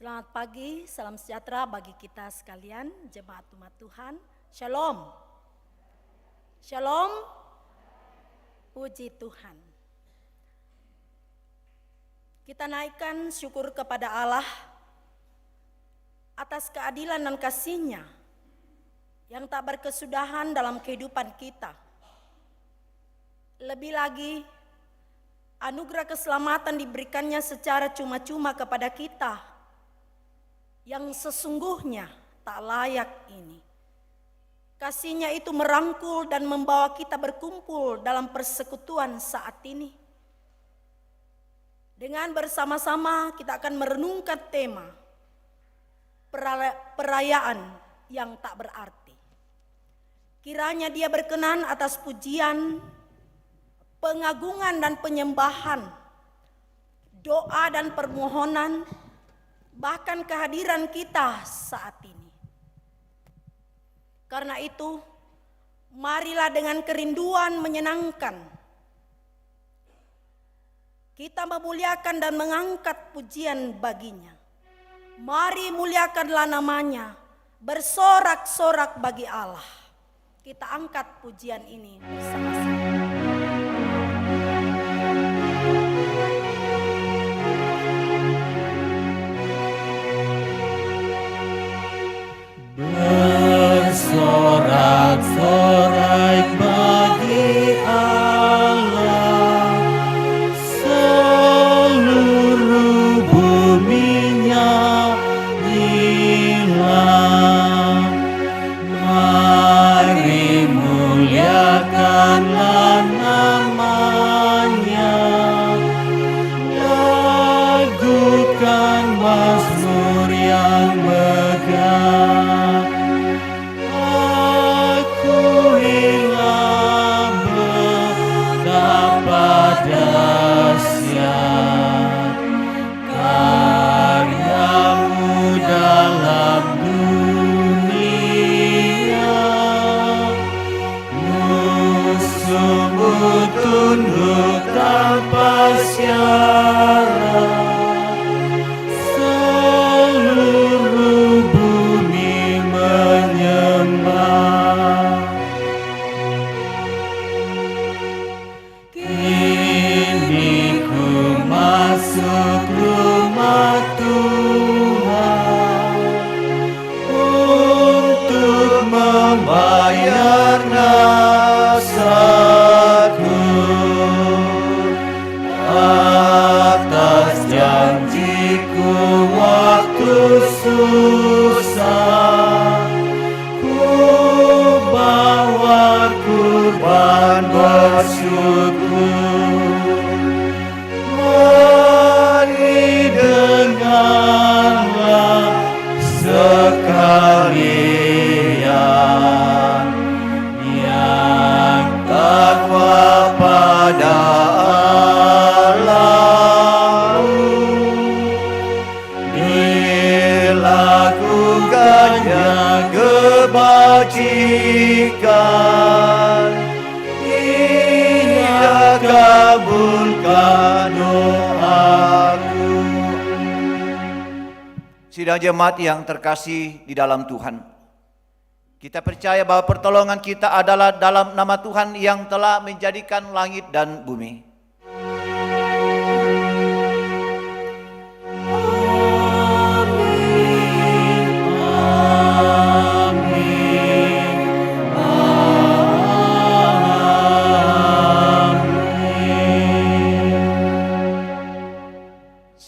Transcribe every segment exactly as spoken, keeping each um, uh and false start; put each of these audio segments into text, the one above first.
Selamat pagi, salam sejahtera bagi kita sekalian, jemaat umat Tuhan. Shalom. Shalom. Puji Tuhan. Kita naikkan syukur kepada Allah atas keadilan dan kasih-Nya yang tak berkesudahan dalam kehidupan kita. Lebih lagi, anugerah keselamatan diberikan-Nya secara cuma-cuma kepada kita yang sesungguhnya tak layak ini. Kasih-Nya itu merangkul dan membawa kita berkumpul dalam persekutuan saat ini. Dengan bersama-sama kita akan merenungkan tema perala-, perayaan yang tak berarti. Kiranya Dia berkenan atas pujian, pengagungan dan penyembahan, doa dan permohonan, bahkan kehadiran kita saat ini. Karena itu, marilah dengan kerinduan menyenangkan kita memuliakan dan mengangkat pujian bagi-Nya. Mari muliakanlah nama-Nya, bersorak-sorak bagi Allah. Kita angkat pujian ini bersama-sama. Bersorak-sorai bagi Allah, seluruh bumi nyanyilah. Mari muliakanlah nama-Nya, lagukan mazmur yang megah. Akuilah betapa dahsyat karya-Mu dalam dunia. Musuh-Mu tunduk tanpa syarat, seluruh bumi menyembah. Kini ku masuk rumah Tuhan untuk membayar nasaku atas janji-Ku waktu susah. Ku bawa kurban bersyukur. Mari dengarlah sekalian yang takwa pada Allah. Dilakukannya kebajikan, Ia kabulkan doaku. Sidang jemaat yang terkasih di dalam Tuhan, kita percaya bahwa pertolongan kita adalah dalam nama Tuhan yang telah menjadikan langit dan bumi.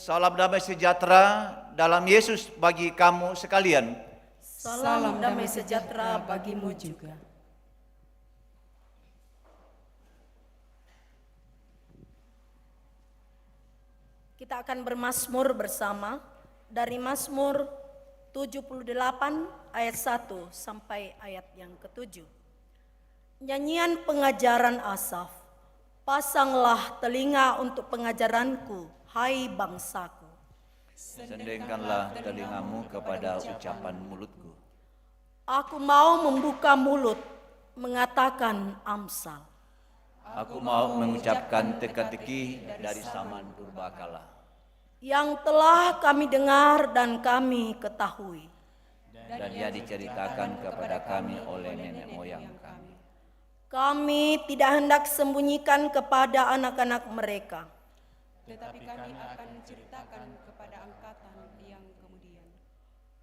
Salam damai sejahtera dalam Yesus bagi kamu sekalian. Salam damai sejahtera bagimu juga. Kita akan bermazmur bersama dari Mazmur tujuh puluh delapan ayat satu sampai ayat yang ketujuh. Nyanyian pengajaran Asaf. Pasanglah telinga untuk pengajaranku, hai bangsaku. Sendengkanlah telingamu kepada ucapan mulutku. Aku mau membuka mulut, mengatakan Amsal. Aku mau mengucapkan teka-teki dari zaman purbakala. Yang telah kami dengar dan kami ketahui. Dan yang diceritakan kepada kami oleh nenek moyang kami. Kami tidak hendak sembunyikan kepada anak-anak mereka. Tetapi kami akan ceritakan kepada angkatan yang kemudian.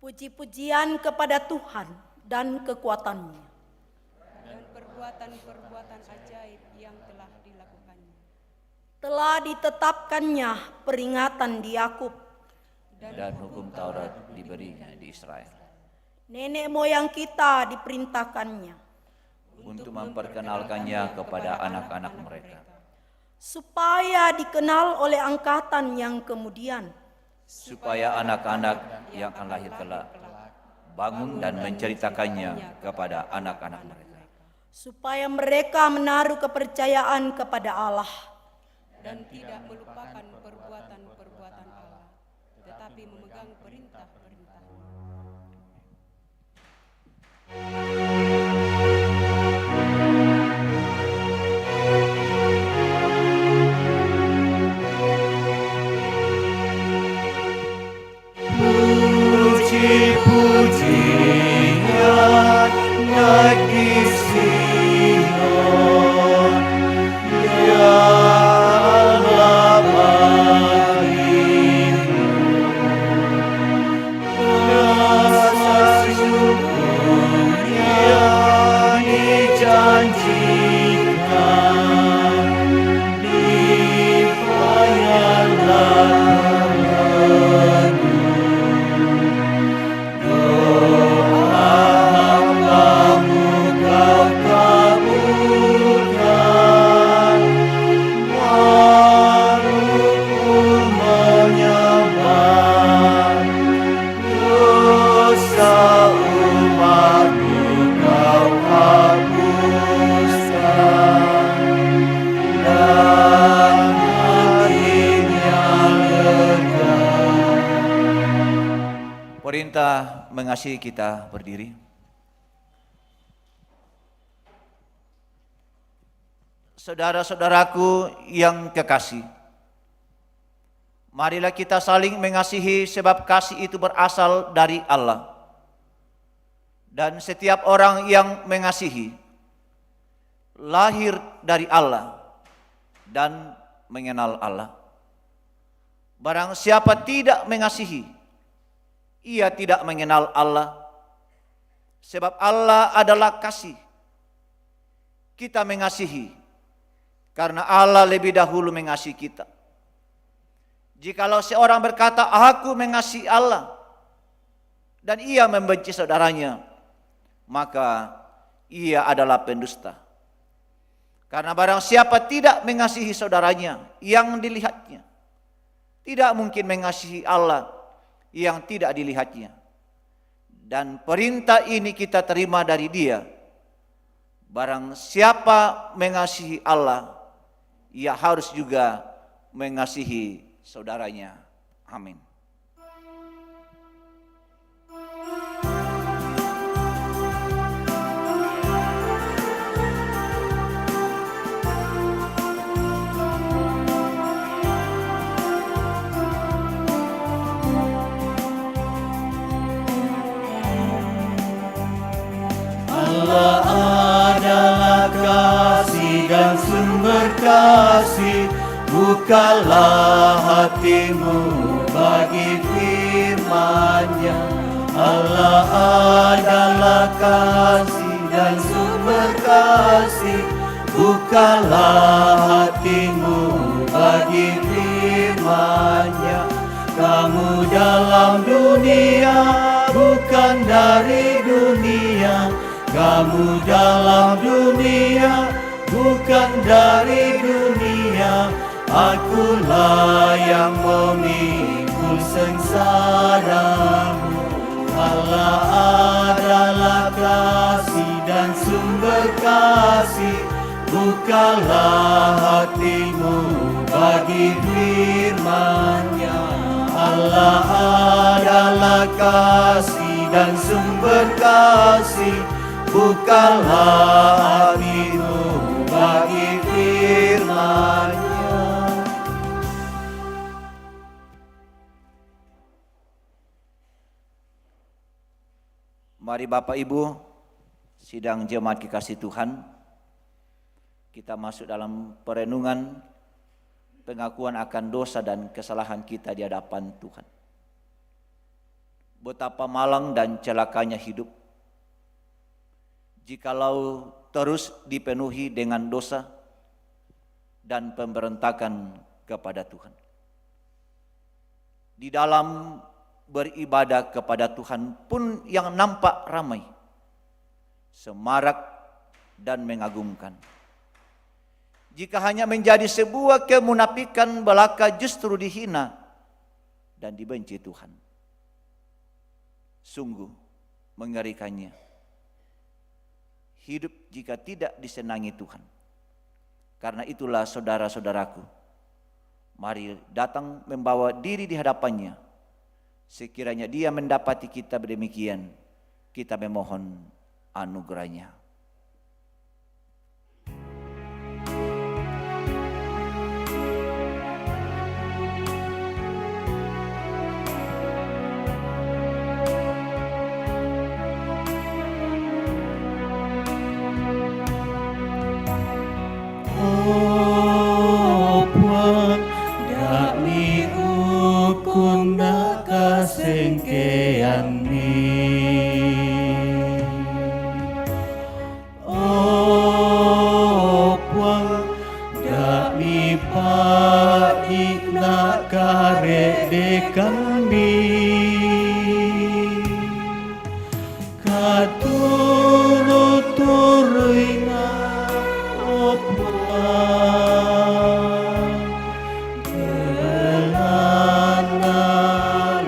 Puji-pujian kepada Tuhan dan kekuatannya. Dan perbuatan-perbuatan ajaib yang telah dilakukannya. Telah ditetapkannya peringatan di Yakub. Dan hukum Taurat diberinya di Israel. Nenek moyang kita diperintahkannya. Untuk memperkenalkannya kepada anak-anak mereka. Supaya dikenal oleh angkatan yang kemudian. Supaya anak-anak yang akan lahir kelak bangun dan menceritakannya kepada anak-anak mereka. Supaya mereka menaruh kepercayaan kepada Allah. Dan tidak melupakan perbuatan-perbuatan Allah, tetapi memegang perintah-perintahnya. Puji-pujian naik di Sion, ya Allah Bagimu. Dasar syukur yang dijanjikan, dibayarlah Tuhan. Doa hambamu Kau kabulkan, makhlukmu menyembah. Dosa umatmu Kau hapuskan, dan hatinya lega. Perintah mengasihi, kita berdiri. Saudara-saudaraku yang kekasih, marilah kita saling mengasihi, sebab kasih itu berasal dari Allah. Dan setiap orang yang mengasihi lahir dari Allah dan mengenal Allah. Barang siapa tidak mengasihi, ia tidak mengenal Allah, sebab Allah adalah kasih. Kita mengasihi karena Allah lebih dahulu mengasihi kita. Jikalau seorang berkata, "Aku mengasihi Allah," dan ia membenci saudaranya, maka ia adalah pendusta. Karena barang siapa tidak mengasihi saudaranya yang dilihatnya, tidak mungkin mengasihi Allah yang tidak dilihatnya. Dan perintah ini kita terima dari Dia: barang siapa mengasihi Allah, ia harus juga mengasihi saudaranya. Amin. Allah adalah kasih dan sumber kasih. Bukalah hatimu bagi firman-Nya. Allah adalah kasih dan sumber kasih. Bukalah hatimu bagi firman-Nya. Kamu dalam dunia, bukan dari dunia. Kamu dalam dunia, bukan dari dunia. Akulah yang memikul sengsaramu. Allah adalah kasih dan sumber kasih. Bukalah hatimu bagi firman-Nya. Allah adalah kasih dan sumber kasih. Bukalah hatimu bagi firman-Nya. Mari Bapak Ibu, sidang jemaat kekasih Tuhan, kita masuk dalam perenungan pengakuan akan dosa dan kesalahan kita di hadapan Tuhan. Betapa malang dan celakanya hidup jikalau terus dipenuhi dengan dosa dan pemberontakan kepada Tuhan. Di dalam beribadah kepada Tuhan pun yang nampak ramai, semarak, dan mengagumkan. Jika hanya menjadi sebuah kemunafikan belaka, justru dihina dan dibenci Tuhan. Sungguh mengerikannya hidup jika tidak disenangi Tuhan. Karena itulah, saudara-saudaraku, mari datang membawa diri di hadapan-Nya. Sekiranya Dia mendapati kita demikian, kita memohon anugerah-Nya. O Puang, dak mi ukun dak kasengkean mi. O Puang, dak mi paik dak karek dekan mi. Katuru-turui nga, O Puang, gelana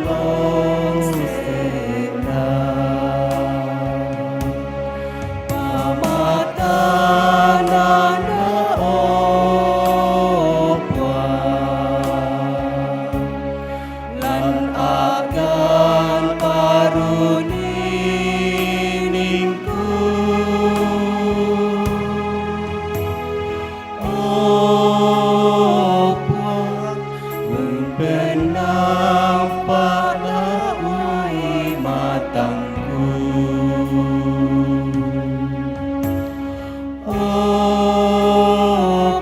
long sena. Pamatanana, O Puang, lan akan paruni ningku. O Puang, mun penampak dak ui matangku. O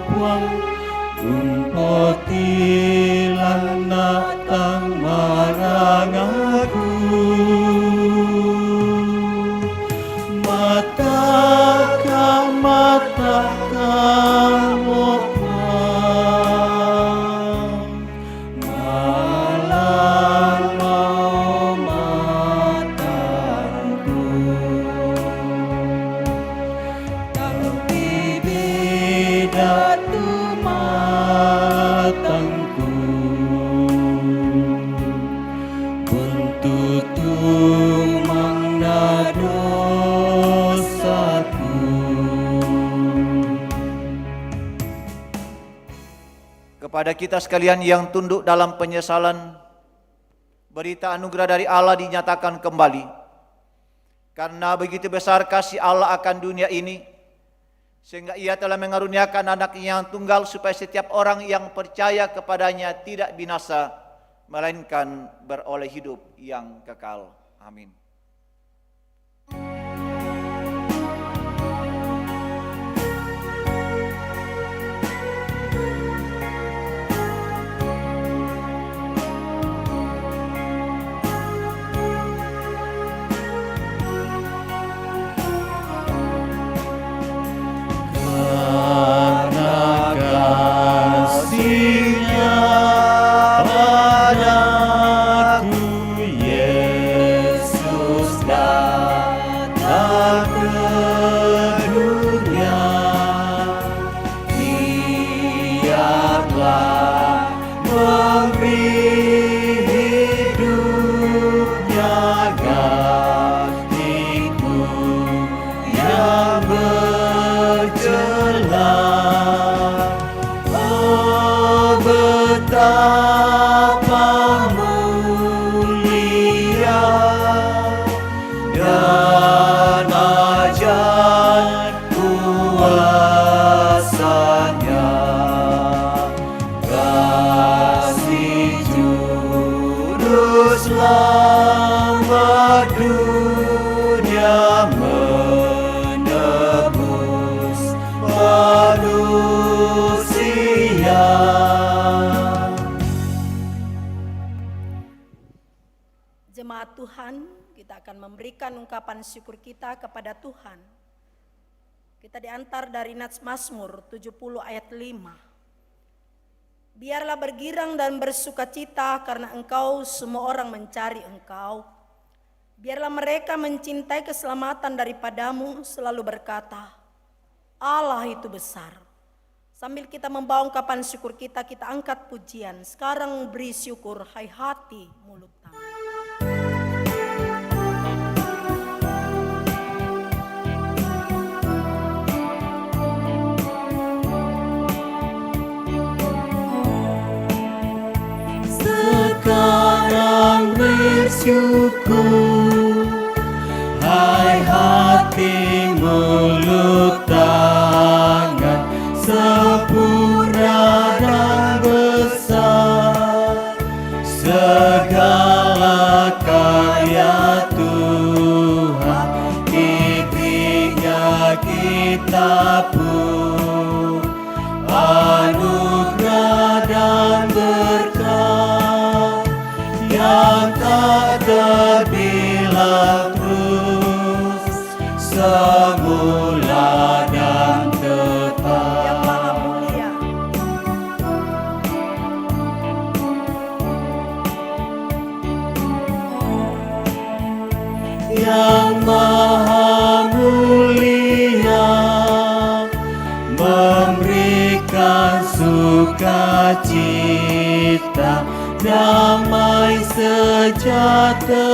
Puang, umpo tilan dak tang marang aku. Matakam, matakam, O Puang, malang mau matangku. Tapi beda tu matangku, buntu tu mangna dosaku. Kepada kita sekalian yang tunduk dalam penyesalan, berita anugerah dari Allah dinyatakan kembali. Karena begitu besar kasih Allah akan dunia ini, sehingga Ia telah mengaruniakan Anak-Nya yang tunggal, supaya setiap orang yang percaya kepada-Nya tidak binasa, melainkan beroleh hidup yang kekal. Amin. Karena kasih-Nya padaku, Yesus datang ke dunia. Ia telah memberi hidup-Nya gantiku yang berjelas. Oh, betapa mulia dan ajaib kuasa-Nya, kasih Juru Selamat dunia. Tuhan, kita akan memberikan ungkapan syukur kita kepada Tuhan. Kita diantar dari Nats Mazmur tujuh puluh ayat lima. "Biarlah bergirang dan bersukacita karena Engkau, semua orang mencari Engkau. Biarlah mereka mencintai keselamatan daripada-Mu, selalu berkata, 'Allah itu besar.'" Sambil kita membawa ungkapan syukur kita, kita angkat pujian. Sekarang beri syukur, hai hati, mulut tangan. Sekarang bersyukur, hai hati, mulut tangan, sempurna dan besar segala karya Tuhan, di Dia kita pun anugerah dan berkat yang tak terbilang, terus, semula dan tetap. Yang Maha Mulia. Yang Maha Mulia, memberikan sukacita, damai sejahtera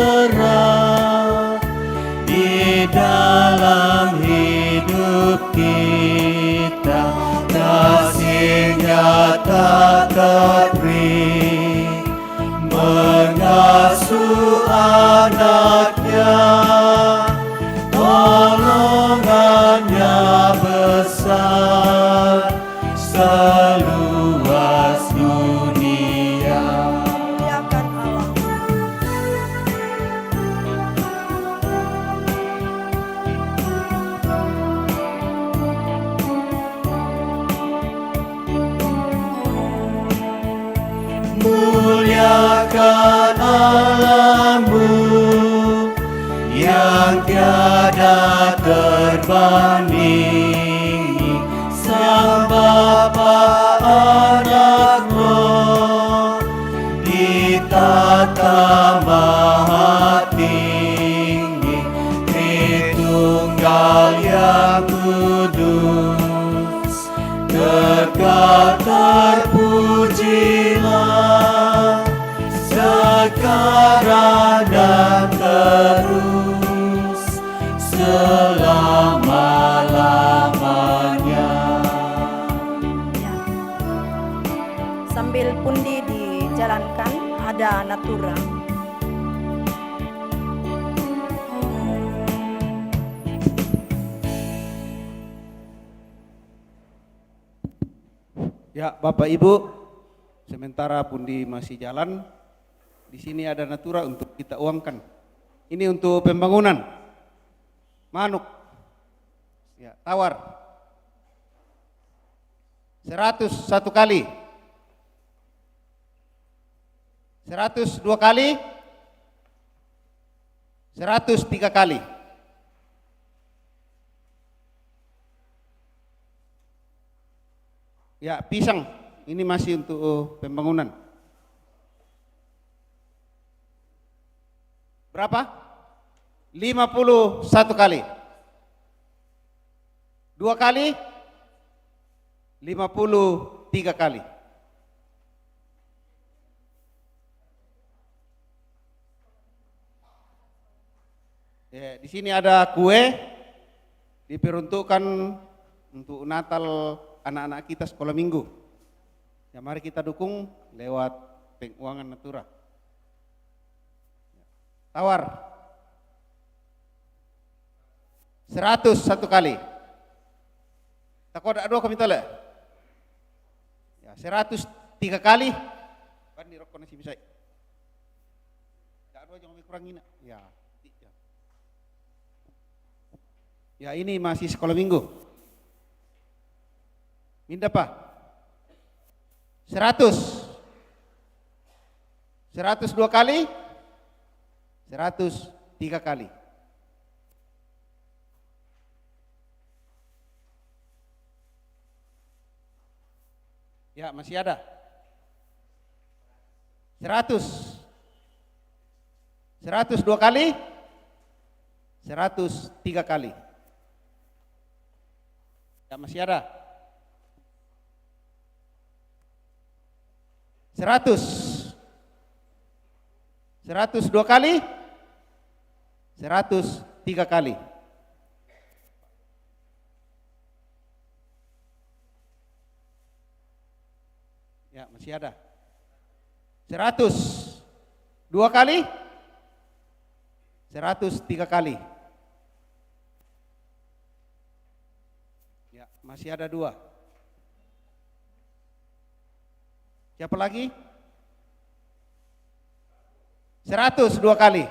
di dalam hidup kita. Kasih-Nya tak terberi, mengasuh anak-Nya, tolongan-Nya besar seluas dunia. Muliakan Allah. Muliakan Allah-Mu yang tiada terbanding, Sang Bapa, Anak, Roh, di takhta maha tinggi, Tritunggal yang kudus, kekal terpujilah, sekarang dan terus, selama-lamanya. Ya. Sambil pundi dijalankan, ada natura. Ya, Bapak Ibu, sementara pundi masih jalan, di sini ada natura untuk kita uangkan. Ini untuk pembangunan. Manuk. Ya, tawar. Seratus satu kali. Seratus dua kali. Seratus tiga kali. Ya, pisang. Ini masih untuk, uh, pembangunan. Berapa? Lima puluh satu kali. Dua kali? Lima puluh tiga kali. Ya, di sini ada kue diperuntukkan untuk Natal anak-anak kita sekolah minggu. Ya, mari kita dukung lewat penguangan natura. Tawar. Seratus satu kali. Tako ada dua kami tole. Ya, seratus tiga kali. Bandi rokok nasi misai. Tidak ada yang kurang ina. Ya. Ya, ini masih sekolah minggu. Minda pa? Seratus. Seratus dua kali? Seratus tiga kali. Ya, masih ada. Seratus. Seratus dua kali. Seratus tiga kali. Ya, masih ada. Seratus. Seratus dua kali. Seratus tiga kali. Ya, masih ada. Seratus dua kali. Seratus tiga kali. Ya, masih ada dua. Siapa lagi? Seratus dua kali.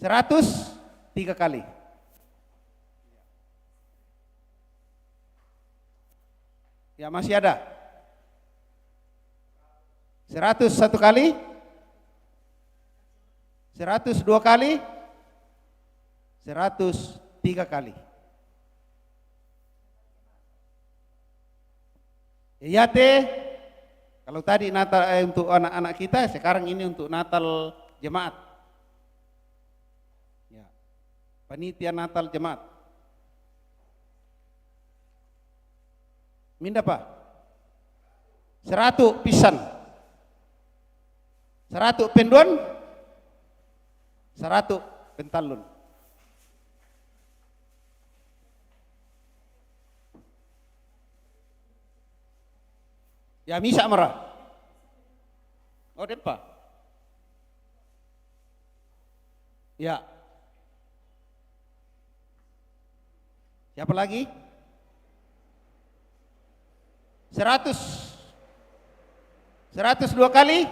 Seratus tiga kali. Ya, masih ada. Seratus satu kali. Seratus dua kali. Seratus tiga kali. Ya, Yate, kalau tadi Natal, eh, untuk anak-anak kita, sekarang ini untuk Natal jemaat. Ya. Panitia Natal jemaat. Minda pa? Seratu pisan. Seratu penduan. Seratu pentalun. Ya, misa mara. Oh, dempa. Ya. Siapa lagi? Seratus. Seratus dua kali.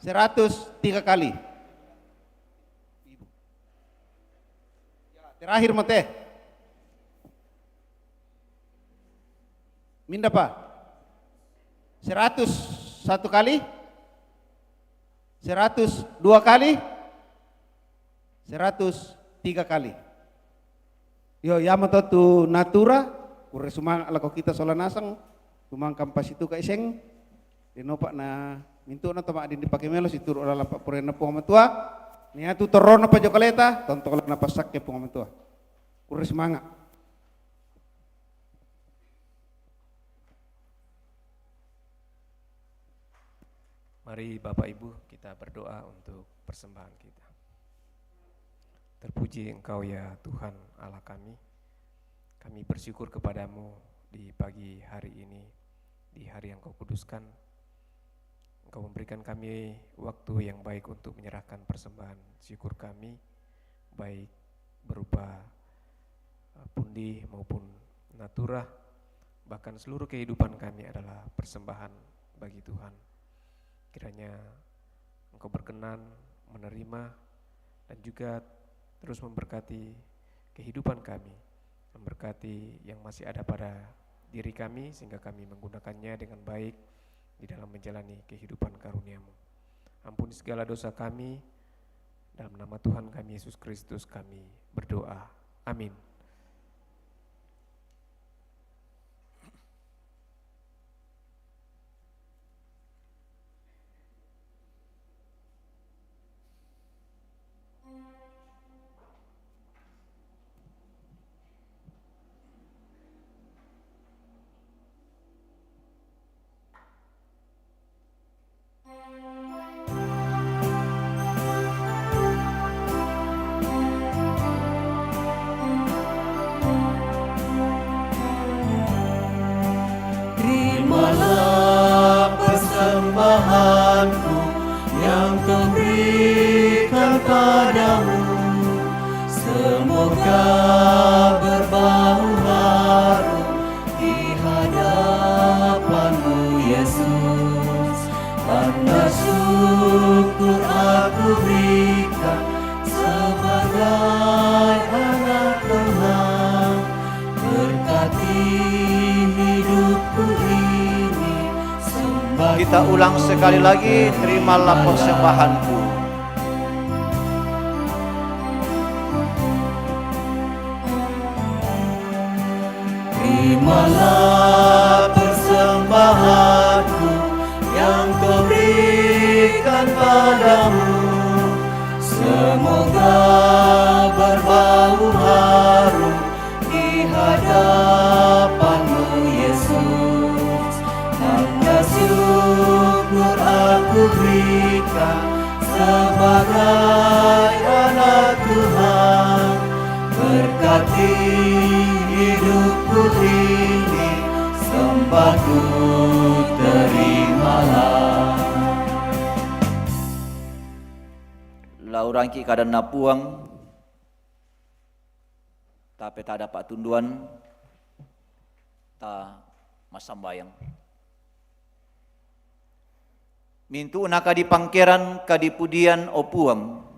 Seratus tiga kali. Ya, terakhir, Mate. Minda pa? Seratus satu kali, seratus dua kali, seratus tiga kali. Yo, ya, mato tu natura, kurre sumanga' lako kita sola nasang, tumangkang pasituka iseng, denopa na mintu'na to ma'din dipake melo situru' lalan pa'poraianna Puang Matua, nia tu torrona pajokaleta, tontong la napassakke Puang Matua. Kurre sumanga'. Mari Bapak Ibu kita berdoa untuk persembahan kita. Terpuji Engkau ya Tuhan Allah kami. Kami bersyukur kepada-Mu di pagi hari ini, di hari yang Kau kuduskan. Engkau memberikan kami waktu yang baik untuk menyerahkan persembahan syukur kami, baik berupa, eh, pundi maupun natura, bahkan seluruh kehidupan kami adalah persembahan bagi Tuhan. Kiranya Engkau berkenan menerima dan juga terus memberkati kehidupan kami, memberkati yang masih ada pada diri kami, sehingga kami menggunakannya dengan baik di dalam menjalani kehidupan karunia-Mu. Ampuni segala dosa kami, dalam nama Tuhan kami, Yesus Kristus, kami berdoa. Amin. Terimalah persembahanku yang kuberikan padamu. Semoga berbau harum di hadapan-Mu, Yesus. Tanda syukur aku berikan sebagai anak Tuhan. Berkati hidupku ini, sembah. Kita ulang sekali lagi, terimalah persembahanku. Terimalah persembahanku yang kau berikan padamu. Semoga berbau harum di hadapanmu, Yesus. Tanda syukur aku berikan sebagai anak Tuhan. Berkati hidupku ini, sembahku terimalah. Lau rangki kadanna Puang, ta petada patunduan, ta massambayang. Mintu'na kadipangkeran kadipudian, o Puang,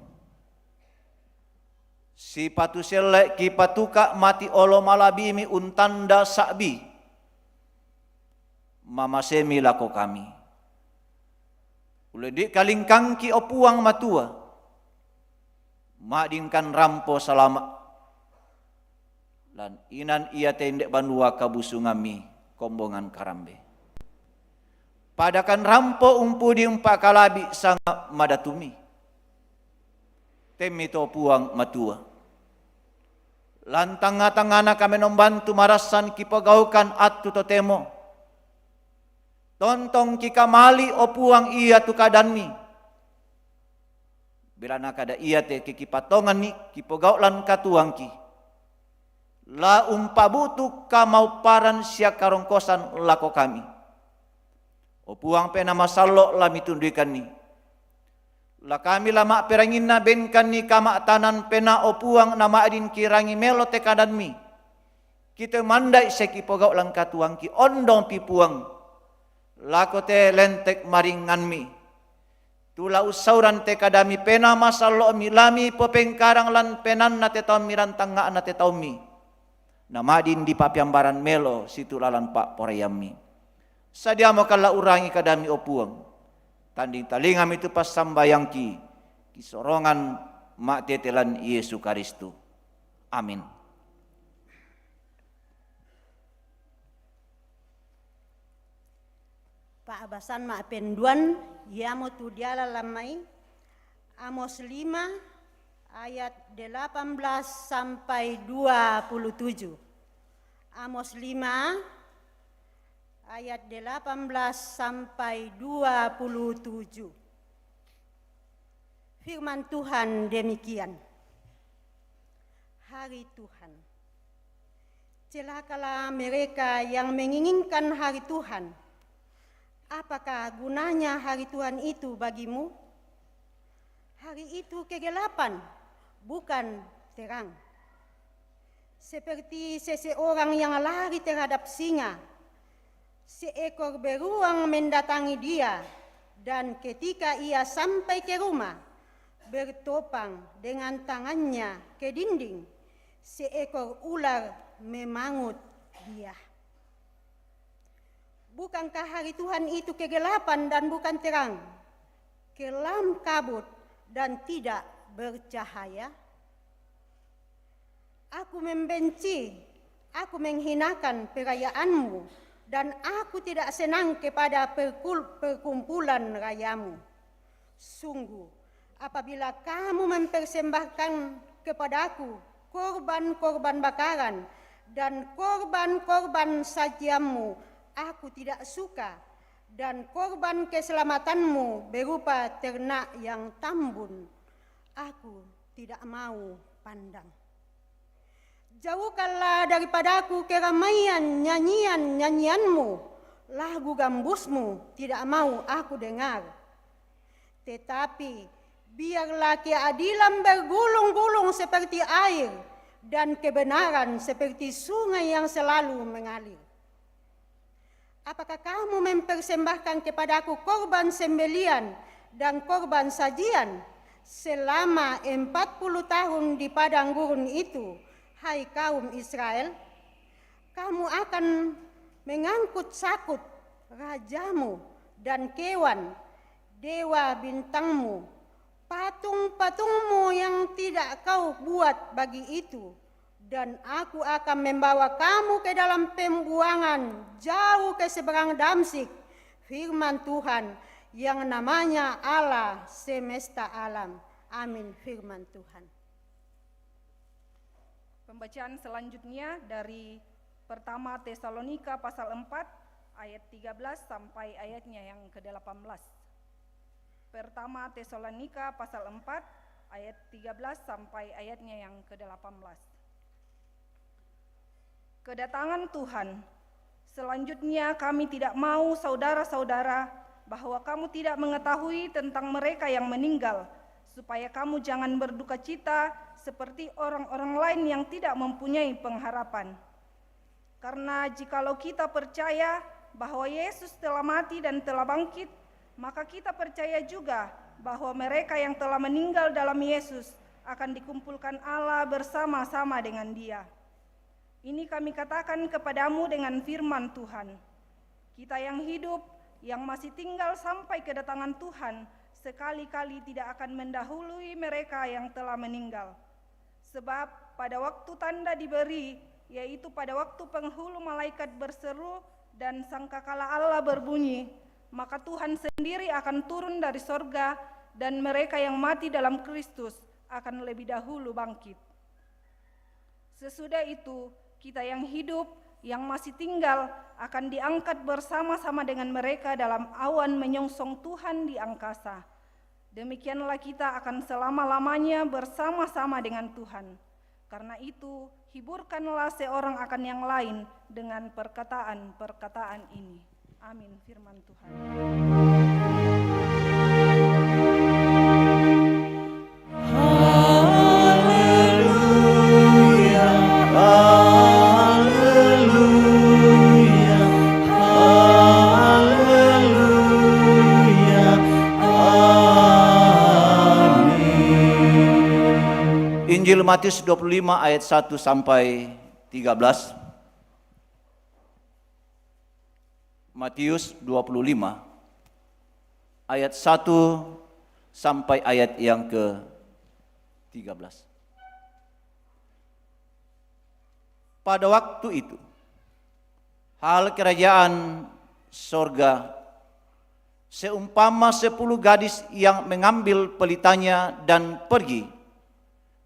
sipatu selle' kipatuka' mati olo mala'biMi untanda sa'bi, mamaseMi lako kami. Ullendu'i kalingkangki, o Puang Matua, ma'din kan rampo salama', lan inan iate inde' banua kabusungamMi kombongan karambe. Pada kan rampo umpudi umpa'kala'bi sanga' madatuMi. Temmi to, Puang Matua, lan tangnga-tangngana kamenombantu marassan kipogaukan attu totemo. Tontong kikamali, o Puang, iatu kadanMi. Belanna kada iate ke kipatonganni kipogau' lan katuoangki, la umpabu'tu kamauparan sia karongkosan lako kami. O Puang Penaa Masallo', la mitunduikanni. La kami la ma'peranginna benkanni kama'tanan penaa, o Puang, na ma'din kirangi melo te kadanMi. Kitemanda'i sia kipogau' lan katuoangki, ondongpi, Puang, lako te lente' maringnganMi. Tu la ussauran te kadaMi Penaa Masallo'Mi, la mipopengkarang lan penaanna te taumMi, lan tangnga'na te taumMi, na ma'din dipa'peambaran melo situru' lalan pa'poraiamMi. Sadiamokan la urangi kadanMi, o Puang. Tanding talingami tu passambayangki, kisorongan ma'tete lan Yesu Karistu. Amin. Pa'basan ma'penduan, iamotu diala lan mai Amos lima ayat delapan belas sampai dua puluh tujuh. Amos lima ayat delapan belas sampai dua puluh tujuh. Firman Tuhan demikian. Hari Tuhan. Celakalah mereka yang menginginkan hari Tuhan. Apakah gunanya hari Tuhan itu bagimu? Hari itu kegelapan, bukan terang. Seperti seseorang yang lari terhadap singa, seekor beruang mendatangi dia, dan ketika ia sampai ke rumah, bertopang dengan tangannya ke dinding, seekor ular memangut dia. Bukankah hari Tuhan itu kegelapan dan bukan terang, kelam kabut dan tidak bercahaya? Aku membenci, aku menghinakan perayaanmu, dan aku tidak senang kepada perkul-, perkumpulan rayamu. Sungguh, apabila kamu mempersembahkan kepadaku korban-korban bakaran dan korban-korban sajianmu, aku tidak suka, dan korban keselamatanmu berupa ternak yang tambun, aku tidak mau pandang. Jauhkanlah daripadaku keramaian nyanyian-nyanyianmu, lagu gambusmu tidak mau aku dengar. Tetapi biarlah keadilan bergulung-gulung seperti air, dan kebenaran seperti sungai yang selalu mengalir. Apakah kamu mempersembahkan kepadaku korban sembelian dan korban sajian selama empat puluh tahun di padang gurun itu, hai kaum Israel? Kamu akan mengangkut sakut rajamu dan kewan dewa bintangmu, patung-patungmu yang tidak kau buat bagi itu, Dan aku akan membawa kamu ke dalam pembuangan, jauh ke seberang Damsyik, firman Tuhan, yang namanya Allah semesta alam. Amin, firman Tuhan. Pembacaan selanjutnya dari Pertama Tesalonika pasal empat ayat tiga belas sampai ayatnya yang kedelapan belas. Pertama Tesalonika pasal empat ayat tiga belas sampai ayatnya yang kedelapan belas. Kedatangan Tuhan. Selanjutnya, kami tidak mau, saudara-saudara, bahwa kamu tidak mengetahui tentang mereka yang meninggal, supaya kamu jangan berduka cita seperti orang-orang lain yang tidak mempunyai pengharapan. Karena jikalau kita percaya bahwa Yesus telah mati dan telah bangkit, maka kita percaya juga bahwa mereka yang telah meninggal dalam Yesus akan dikumpulkan Allah bersama-sama dengan Dia. Ini kami katakan kepadamu dengan firman Tuhan. Kita yang hidup, yang masih tinggal sampai kedatangan Tuhan, sekali-kali tidak akan mendahului mereka yang telah meninggal. Sebab pada waktu tanda diberi, yaitu pada waktu penghulu malaikat berseru dan sangkakala Allah berbunyi, maka Tuhan sendiri akan turun dari sorga, dan mereka yang mati dalam Kristus akan lebih dahulu bangkit. Sesudah itu, kita yang hidup, yang masih tinggal, akan diangkat bersama-sama dengan mereka dalam awan menyongsong Tuhan di angkasa. Demikianlah kita akan selama-lamanya bersama-sama dengan Tuhan. Karena itu, hiburkanlah seorang akan yang lain dengan perkataan-perkataan ini. Amin, firman Tuhan. Haleluya, haleluya, haleluya. Amin. Injil Matius dua puluh lima ayat satu sampai tiga belas. Matius dua puluh lima ayat satu sampai ayat yang ke tiga belas. Pada waktu itu, hal kerajaan sorga seumpama sepuluh gadis yang mengambil pelitanya dan pergi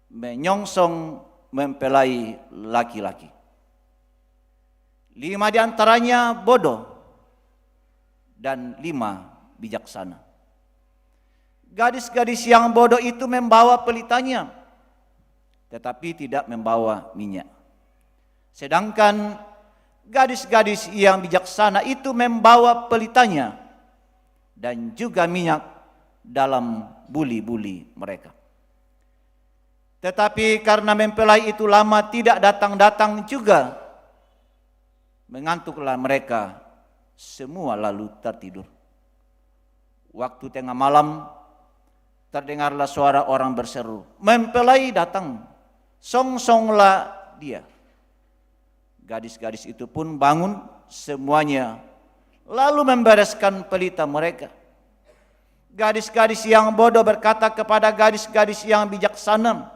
menyongsong mempelai laki-laki. Lima di antaranya bodoh dan lima bijaksana. Gadis-gadis yang bodoh itu membawa pelitanya, tetapi tidak membawa minyak. Sedangkan gadis-gadis yang bijaksana itu membawa pelitanya dan juga minyak dalam buli-buli mereka. Tetapi karena mempelai itu lama tidak datang-datang juga, mengantuklah mereka, semua lalu tertidur. Waktu tengah malam, terdengarlah suara orang berseru, "Mempelai datang, songsonglah dia." Gadis-gadis itu pun bangun semuanya, lalu membereskan pelita mereka. Gadis-gadis yang bodoh berkata kepada gadis-gadis yang bijaksana,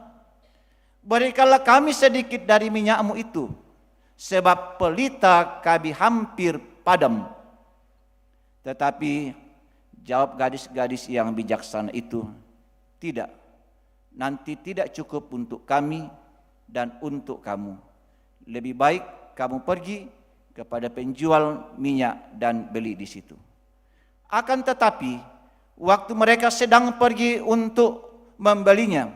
"Berikanlah kami sedikit dari minyakmu itu, sebab pelita kami hampir padam." Tetapi jawab gadis-gadis yang bijaksana itu, "Tidak, nanti tidak cukup untuk kami dan untuk kamu. Lebih baik kamu pergi kepada penjual minyak dan beli di situ." Akan tetapi, waktu mereka sedang pergi untuk membelinya,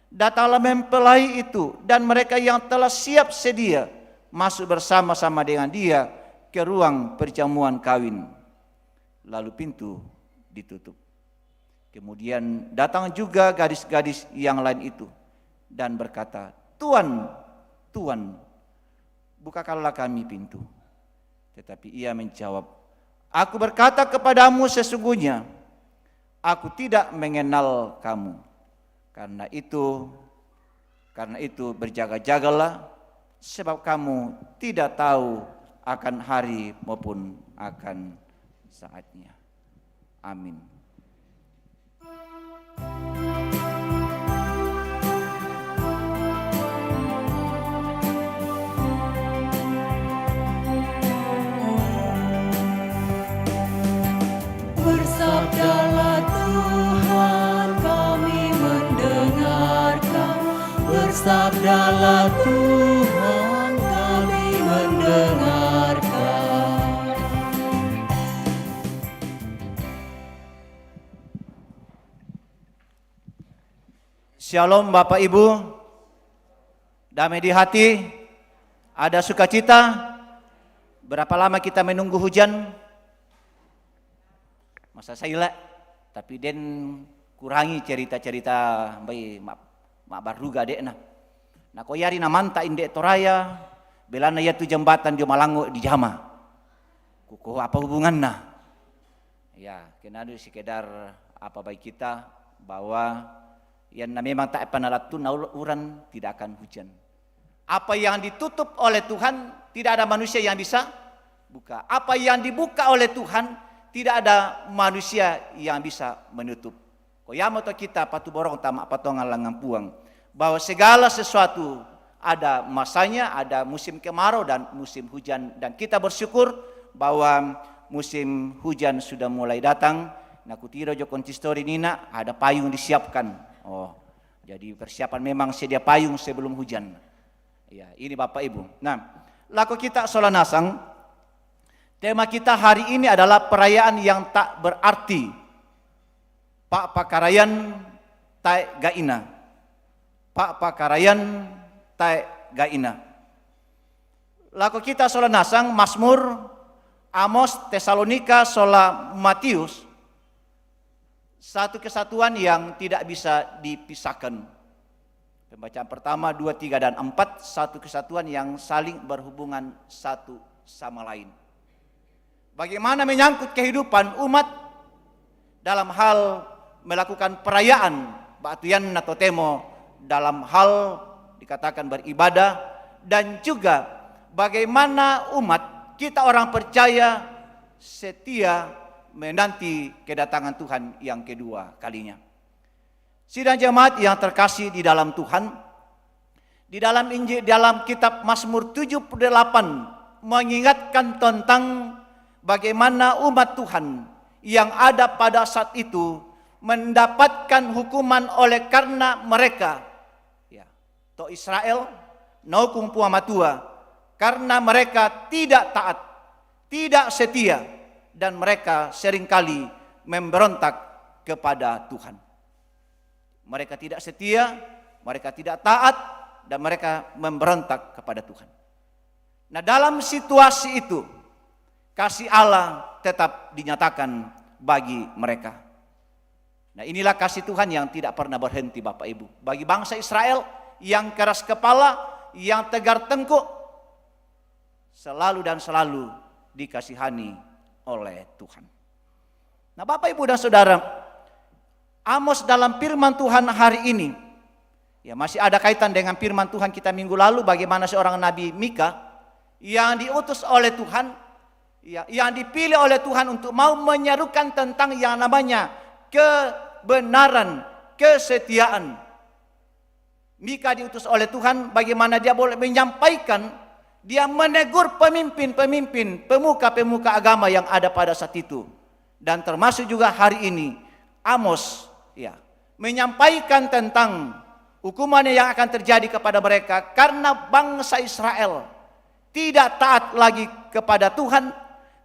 datanglah mempelai itu dan mereka yang telah siap sedia masuk bersama-sama dengan dia ke ruang perjamuan kawin. Lalu pintu ditutup. Kemudian datang juga gadis-gadis yang lain itu dan berkata, "Tuan, Tuan, bukakanlah kami pintu." Tetapi ia menjawab, "Aku berkata kepadamu sesungguhnya, aku tidak mengenal kamu. Karena itu, karena itu berjaga-jagalah, sebab kamu tidak tahu akan hari maupun akan saatnya." Amin. Sabdalah Tuhan, kami mendengarkan. Shalom Bapak Ibu, damai di hati, ada sukacita. Berapa lama kita menunggu hujan? Masa saya lah, tapi den kurangi cerita-cerita bayi mak, mak baruga dek nah. Nah, ko yari na manta inde toraya, belana ya tu jambatan dio malango di jama. Kuko apa hubunganna? Ya, kenadu sekedar apa baik kita bahwa yang memang tak pernah latu na uran tidak akan hujan. Apa yang ditutup oleh Tuhan, tidak ada manusia yang bisa buka. Apa yang dibuka oleh Tuhan, tidak ada manusia yang bisa menutup. Ko yamo to kita patu borong tama patongan langan puang, bahwa segala sesuatu ada masanya, ada musim kemarau dan musim hujan. Dan kita bersyukur bahwa musim hujan sudah mulai datang. Nah, kutiro jo konsistory nina, ada payung disiapkan. Oh, jadi persiapan memang sedia payung sebelum hujan. Ya, ini Bapak Ibu. Nah, lako kita sola nasang, tema kita hari ini adalah perayaan yang tak berarti. Pak pakarayan taek gaina. Pak pakarayan taek gaina. Lako kita sola nasang, Mazmur, Amos, Tesalonika, sola Matius. Satu kesatuan yang tidak bisa dipisahkan. Pembacaan pertama, dua, tiga, dan empat, satu kesatuan yang saling berhubungan satu sama lain. Bagaimana menyangkut kehidupan umat dalam hal melakukan perayaan, batu yanna totemo dalam hal dikatakan beribadah, dan juga bagaimana umat kita orang percaya setia menanti kedatangan Tuhan yang kedua kalinya. Sidang jemaat yang terkasih di dalam Tuhan, di dalam Injil, dalam kitab Mazmur tujuh puluh delapan mengingatkan tentang bagaimana umat Tuhan yang ada pada saat itu mendapatkan hukuman oleh karena mereka, ya, to Israel, naukung pua matua, karena mereka tidak taat, tidak setia, dan mereka seringkali memberontak kepada Tuhan. Mereka tidak setia, mereka tidak taat, dan mereka memberontak kepada Tuhan. Nah, dalam situasi itu, kasih Allah tetap dinyatakan bagi mereka. Nah, inilah kasih Tuhan yang tidak pernah berhenti, Bapak Ibu. Bagi bangsa Israel yang keras kepala, yang tegar tengkuk, selalu dan selalu dikasihani oleh Tuhan. Nah, Bapak, Ibu, dan Saudara, Amos dalam firman Tuhan hari ini, ya, masih ada kaitan dengan firman Tuhan kita minggu lalu, bagaimana seorang Nabi Mika yang diutus oleh Tuhan, ya, yang dipilih oleh Tuhan untuk mau menyerukan tentang yang namanya kebenaran, kesetiaan. Mika diutus oleh Tuhan, bagaimana dia boleh menyampaikan, dia menegur pemimpin-pemimpin, pemuka-pemuka agama yang ada pada saat itu. Dan termasuk juga hari ini, Amos, ya, menyampaikan tentang hukuman yang akan terjadi kepada mereka karena bangsa Israel tidak taat lagi kepada Tuhan,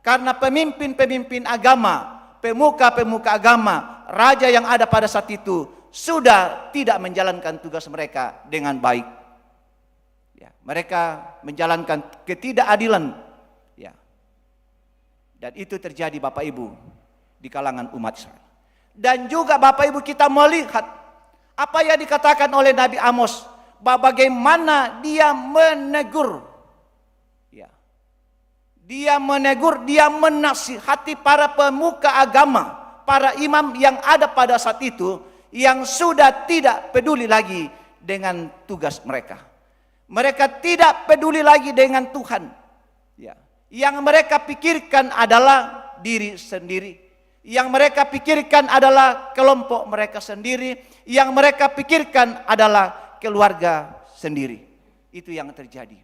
karena pemimpin-pemimpin agama, pemuka-pemuka agama, raja yang ada pada saat itu sudah tidak menjalankan tugas mereka dengan baik. Ya, mereka menjalankan ketidakadilan. Ya. Dan itu terjadi, Bapak Ibu, di kalangan umat Israel. Dan juga, Bapak Ibu, kita melihat apa yang dikatakan oleh Nabi Amos, bahwa bagaimana dia menegur, ya, dia menegur, dia menasihati para pemuka agama, para imam yang ada pada saat itu, yang sudah tidak peduli lagi dengan tugas mereka. Mereka tidak peduli lagi dengan Tuhan. Ya. Yang mereka pikirkan adalah diri sendiri. Yang mereka pikirkan adalah kelompok mereka sendiri. Yang mereka pikirkan adalah keluarga sendiri. Itu yang terjadi.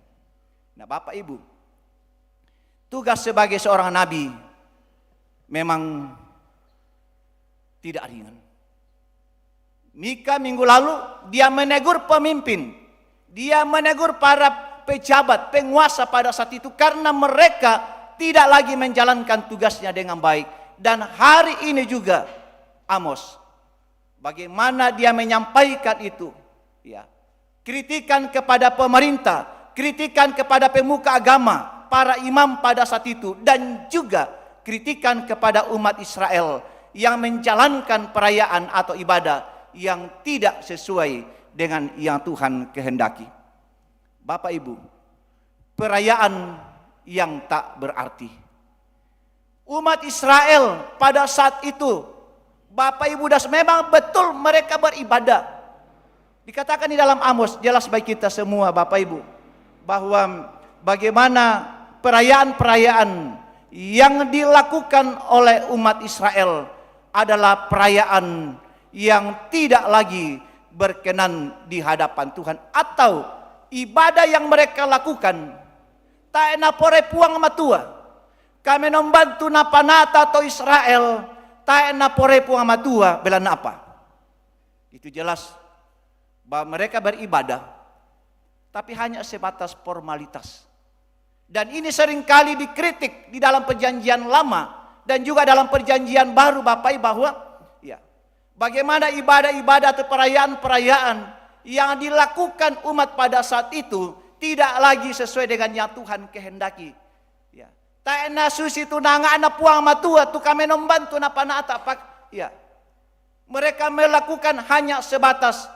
Nah, Bapak Ibu, tugas sebagai seorang nabi memang tidak ringan. Mika minggu lalu, dia menegur pemimpin. Dia menegur para pejabat, penguasa pada saat itu karena mereka tidak lagi menjalankan tugasnya dengan baik. Dan hari ini juga Amos, bagaimana dia menyampaikan itu, ya, kritikan kepada pemerintah, kritikan kepada pemuka agama, para imam pada saat itu, dan juga kritikan kepada umat Israel yang menjalankan perayaan atau ibadah yang tidak sesuai dengan yang Tuhan kehendaki. Bapak Ibu, perayaan yang tak berarti. Umat Israel pada saat itu, Bapak Ibu, das memang betul mereka beribadah. Dikatakan di dalam Amos, jelas bagi kita semua, Bapak Ibu, bahwa bagaimana perayaan-perayaan yang dilakukan oleh umat Israel adalah perayaan yang tidak lagi berkenan di hadapan Tuhan, atau ibadah yang mereka lakukan tae na pore Puang Matua. Kami nombantu na panata to Israel, tae na pore Puang Matua, bela napa? Itu jelas bahwa mereka beribadah, tapi hanya sebatas formalitas. Dan ini seringkali dikritik di dalam perjanjian lama dan juga dalam perjanjian baru, Bapak Ibu, bahwa, ya, bagaimana ibadah-ibadah atau perayaan-perayaan yang dilakukan umat pada saat itu tidak lagi sesuai dengan yang Tuhan kehendaki. Ya. Tae na susi tu nanga na Puang Matua, tu kami nombantu na panata, Pak. Ya. Mereka melakukan hanya sebatas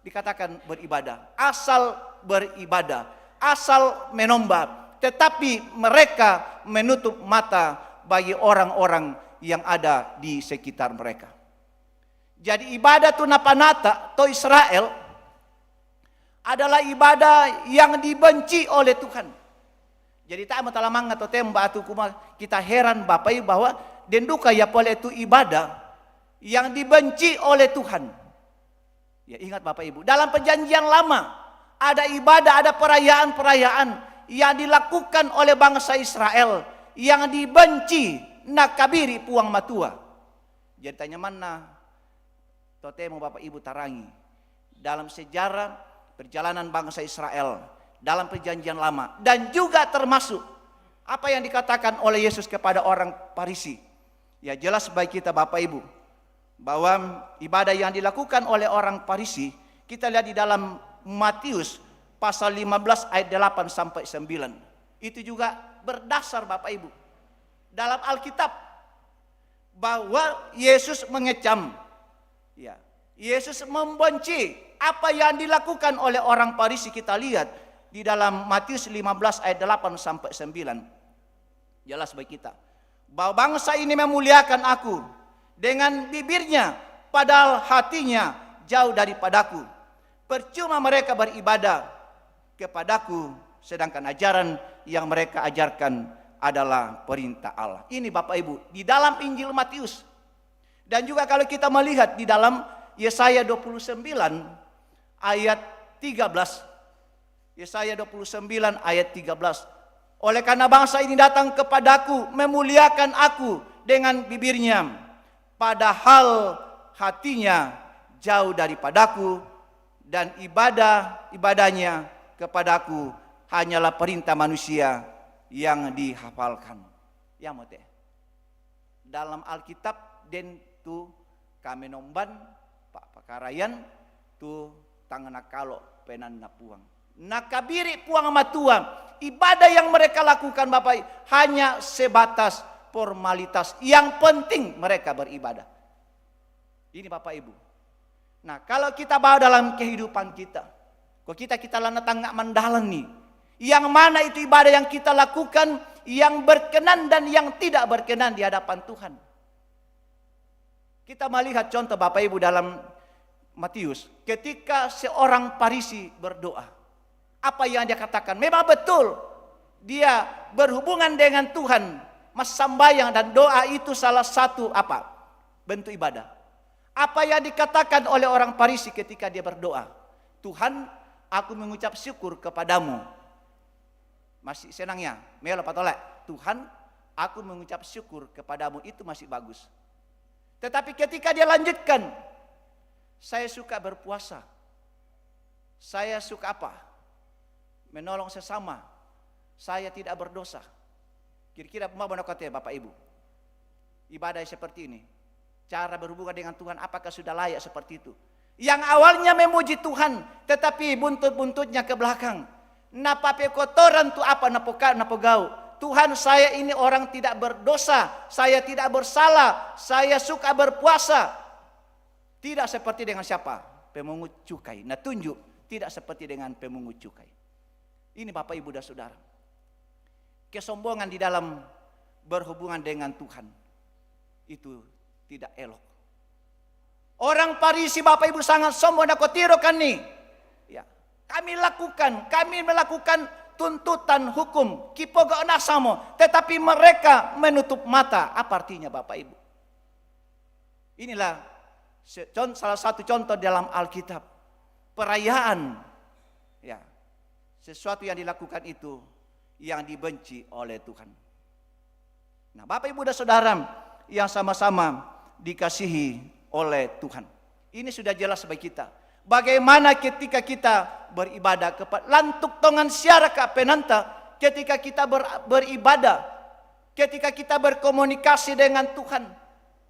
dikatakan beribadah, asal beribadah, asal menomba, tetapi mereka menutup mata bagi orang-orang yang ada di sekitar mereka. Jadi ibadah tu na panata to Israel adalah ibadah yang dibenci oleh Tuhan. Jadi tae mo talamanga to temba atu kuma kita heran, Bapak Ibu, bahwa denduka ya pole tu ibadah yang dibenci oleh Tuhan. Ya, ingat Bapak Ibu, dalam perjanjian lama ada ibadah, ada perayaan-perayaan yang dilakukan oleh bangsa Israel yang dibenci, na kabiri Puang Matua. Jadi tanya mana to temo Bapak Ibu tarangi dalam sejarah perjalanan bangsa Israel dalam perjanjian lama, dan juga termasuk apa yang dikatakan oleh Yesus kepada orang Farisi. Ya, jelas bagi kita Bapak Ibu bahwa ibadah yang dilakukan oleh orang Farisi, kita lihat di dalam Matius pasal lima belas ayat delapan sampai sembilan. Itu juga berdasar Bapak Ibu dalam Alkitab bahwa Yesus mengecam. Ya. Yesus membenci apa yang dilakukan oleh orang Farisi, kita lihat di dalam Matius lima belas ayat delapan sampai sembilan. Jelas bagi kita bahwa bangsa ini memuliakan aku dengan bibirnya, padahal hatinya jauh daripadaku. Percuma mereka beribadah kepadaku, sedangkan ajaran yang mereka ajarkan adalah perintah Allah. Ini Bapak Ibu, di dalam Injil Matius. Dan juga kalau kita melihat di dalam Yesaya dua puluh sembilan ayat tiga belas. Yesaya dua puluh sembilan ayat tiga belas. Oleh karena bangsa ini datang kepadaku, memuliakan aku dengan bibirnya, padahal hatinya jauh daripadaku, dan ibadah-ibadahnya kepadaku hanyalah perintah manusia yang dihafalkan. Ya, mote. Dalam Alkitab den tu kami nomban, pa-, pakarayan tu tangana kalo penanna Puang. Na kabiri Puang Matua, ibadah yang mereka lakukan, Bapak, hanya sebatas formalitas. Yang penting mereka beribadah. Ini Bapak Ibu. Nah, kalau kita bawa dalam kehidupan kita, kok kita, kita lana tanga mandalan nih. Yang mana itu ibadah yang kita lakukan yang berkenan dan yang tidak berkenan di hadapan Tuhan. Kita melihat contoh Bapak Ibu dalam Matius, ketika seorang Farisi berdoa, apa yang dia katakan memang betul. Dia berhubungan dengan Tuhan, masambayang dan doa itu salah satu apa? Bentuk ibadah. Apa yang dikatakan oleh orang Farisi ketika dia berdoa? "Tuhan, aku mengucap syukur kepadamu." Masih senang ya? Melo patole. "Tuhan, aku mengucap syukur kepadamu." Itu masih bagus. Tetapi ketika dia lanjutkan, "Saya suka berpuasa. Saya suka apa? menolong sesama. Saya tidak berdosa. Kira-kira mau benar kata Bapak Ibu. Ibadah seperti ini. Cara berhubungan dengan Tuhan apakah sudah layak seperti itu? Yang awalnya memuji Tuhan, tetapi buntut-buntutnya ke belakang. Napa pe kotoran tu apa napoka napogau. Tuhan, saya ini orang tidak berdosa, saya tidak bersalah, saya suka berpuasa. Tidak seperti dengan siapa? Pemungut cukai. Nah, tunjuk tidak seperti dengan pemungut cukai. Ini Bapak Ibu dan Saudara. Kesombongan di dalam berhubungan dengan Tuhan itu tidak elok. Orang Farisi Bapak Ibu sangat sombong dan kotiro kan nih. Ya, kami lakukan, kami melakukan tuntutan hukum, kipogo nasamo, tetapi mereka menutup mata. Apa artinya Bapak Ibu? Inilah se- con- salah satu contoh dalam Alkitab. Perayaan, ya, sesuatu yang dilakukan itu yang dibenci oleh Tuhan. Nah, Bapak Ibu dan Saudara yang sama-sama dikasihi oleh Tuhan. Ini sudah jelas bagi kita. Bagaimana ketika kita beribadah kepada lantuk tongan siara ka penanta, ketika kita ber- beribadah, ketika kita berkomunikasi dengan Tuhan,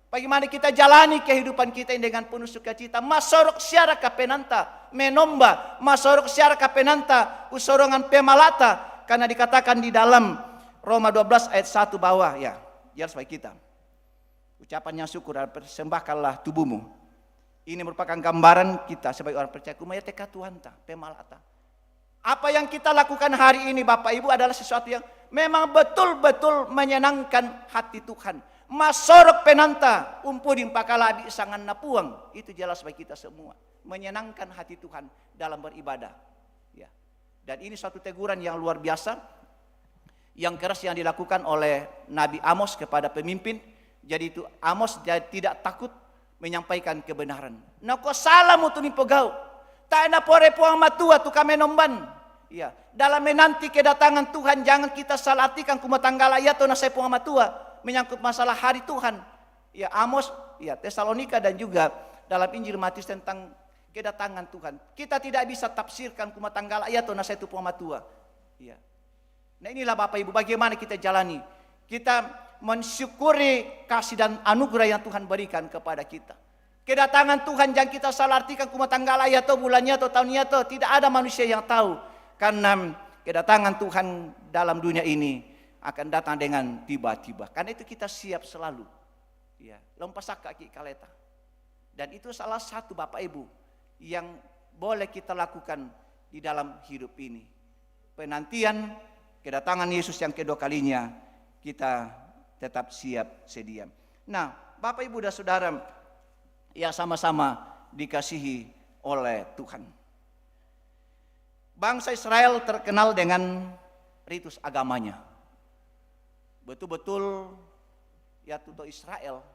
bagaimana kita jalani kehidupan kita ini dengan penuh sukacita. Masorok siara ka penanta, menomba, masorok siara ka penanta, usorongan pemalata. Karena dikatakan di dalam Roma dua belas ayat satu bahwa, ya, jelas bagi kita. Ucapan yang syukur dan persembahkanlah tubuhmu. Ini merupakan gambaran kita sebagai orang percaya. Kumaya teka Tuhan ta, pemalata. Apa yang kita lakukan hari ini Bapak Ibu adalah sesuatu yang memang betul-betul menyenangkan hati Tuhan. Masorok penanta, umpuding pakalabi sangan napuang. Itu jelas bagi kita semua. Menyenangkan hati Tuhan dalam beribadah. Ya. Dan ini suatu teguran yang luar biasa, yang keras yang dilakukan oleh Nabi Amos kepada pemimpin. Jadi itu Amos dia tidak takut menyampaikan kebenaran. Nako salah mo tu nipogau. Tae na pore Puang Matua tu kame nomban. Ya, dalam menanti kedatangan Tuhan, jangan kita salah artikan kuma tanggala iya to na sai Puang Matua menyangkut masalah hari Tuhan. Ya, Amos, ya, Tesalonika dan juga dalam Injil Matius tentang kedatangan Tuhan. Kita tidak bisa tafsirkan kuma tanggala iya to na sai tu Puang Matua. Ya. Nah, inilah Bapak Ibu, bagaimana kita jalani. Kita mensyukuri kasih dan anugerah yang Tuhan berikan kepada kita. Kedatangan Tuhan jangan kita salah artikan kuma tanggala iya to, bulan iya to, tahun iya to. Tidak ada manusia yang tahu. Karena kedatangan Tuhan dalam dunia ini akan datang dengan tiba-tiba. Karena itu kita siap selalu. Ya, lompa saka ki kaleta. Dan itu salah satu Bapak Ibu yang boleh kita lakukan di dalam hidup ini. Penantian kedatangan Yesus yang kedua kalinya, kita tetap siap sedia. Nah, Bapak Ibu dan Saudara yang sama-sama dikasihi oleh Tuhan. Bangsa Israel terkenal dengan ritus agamanya. Betul-betul ya tuto Israel,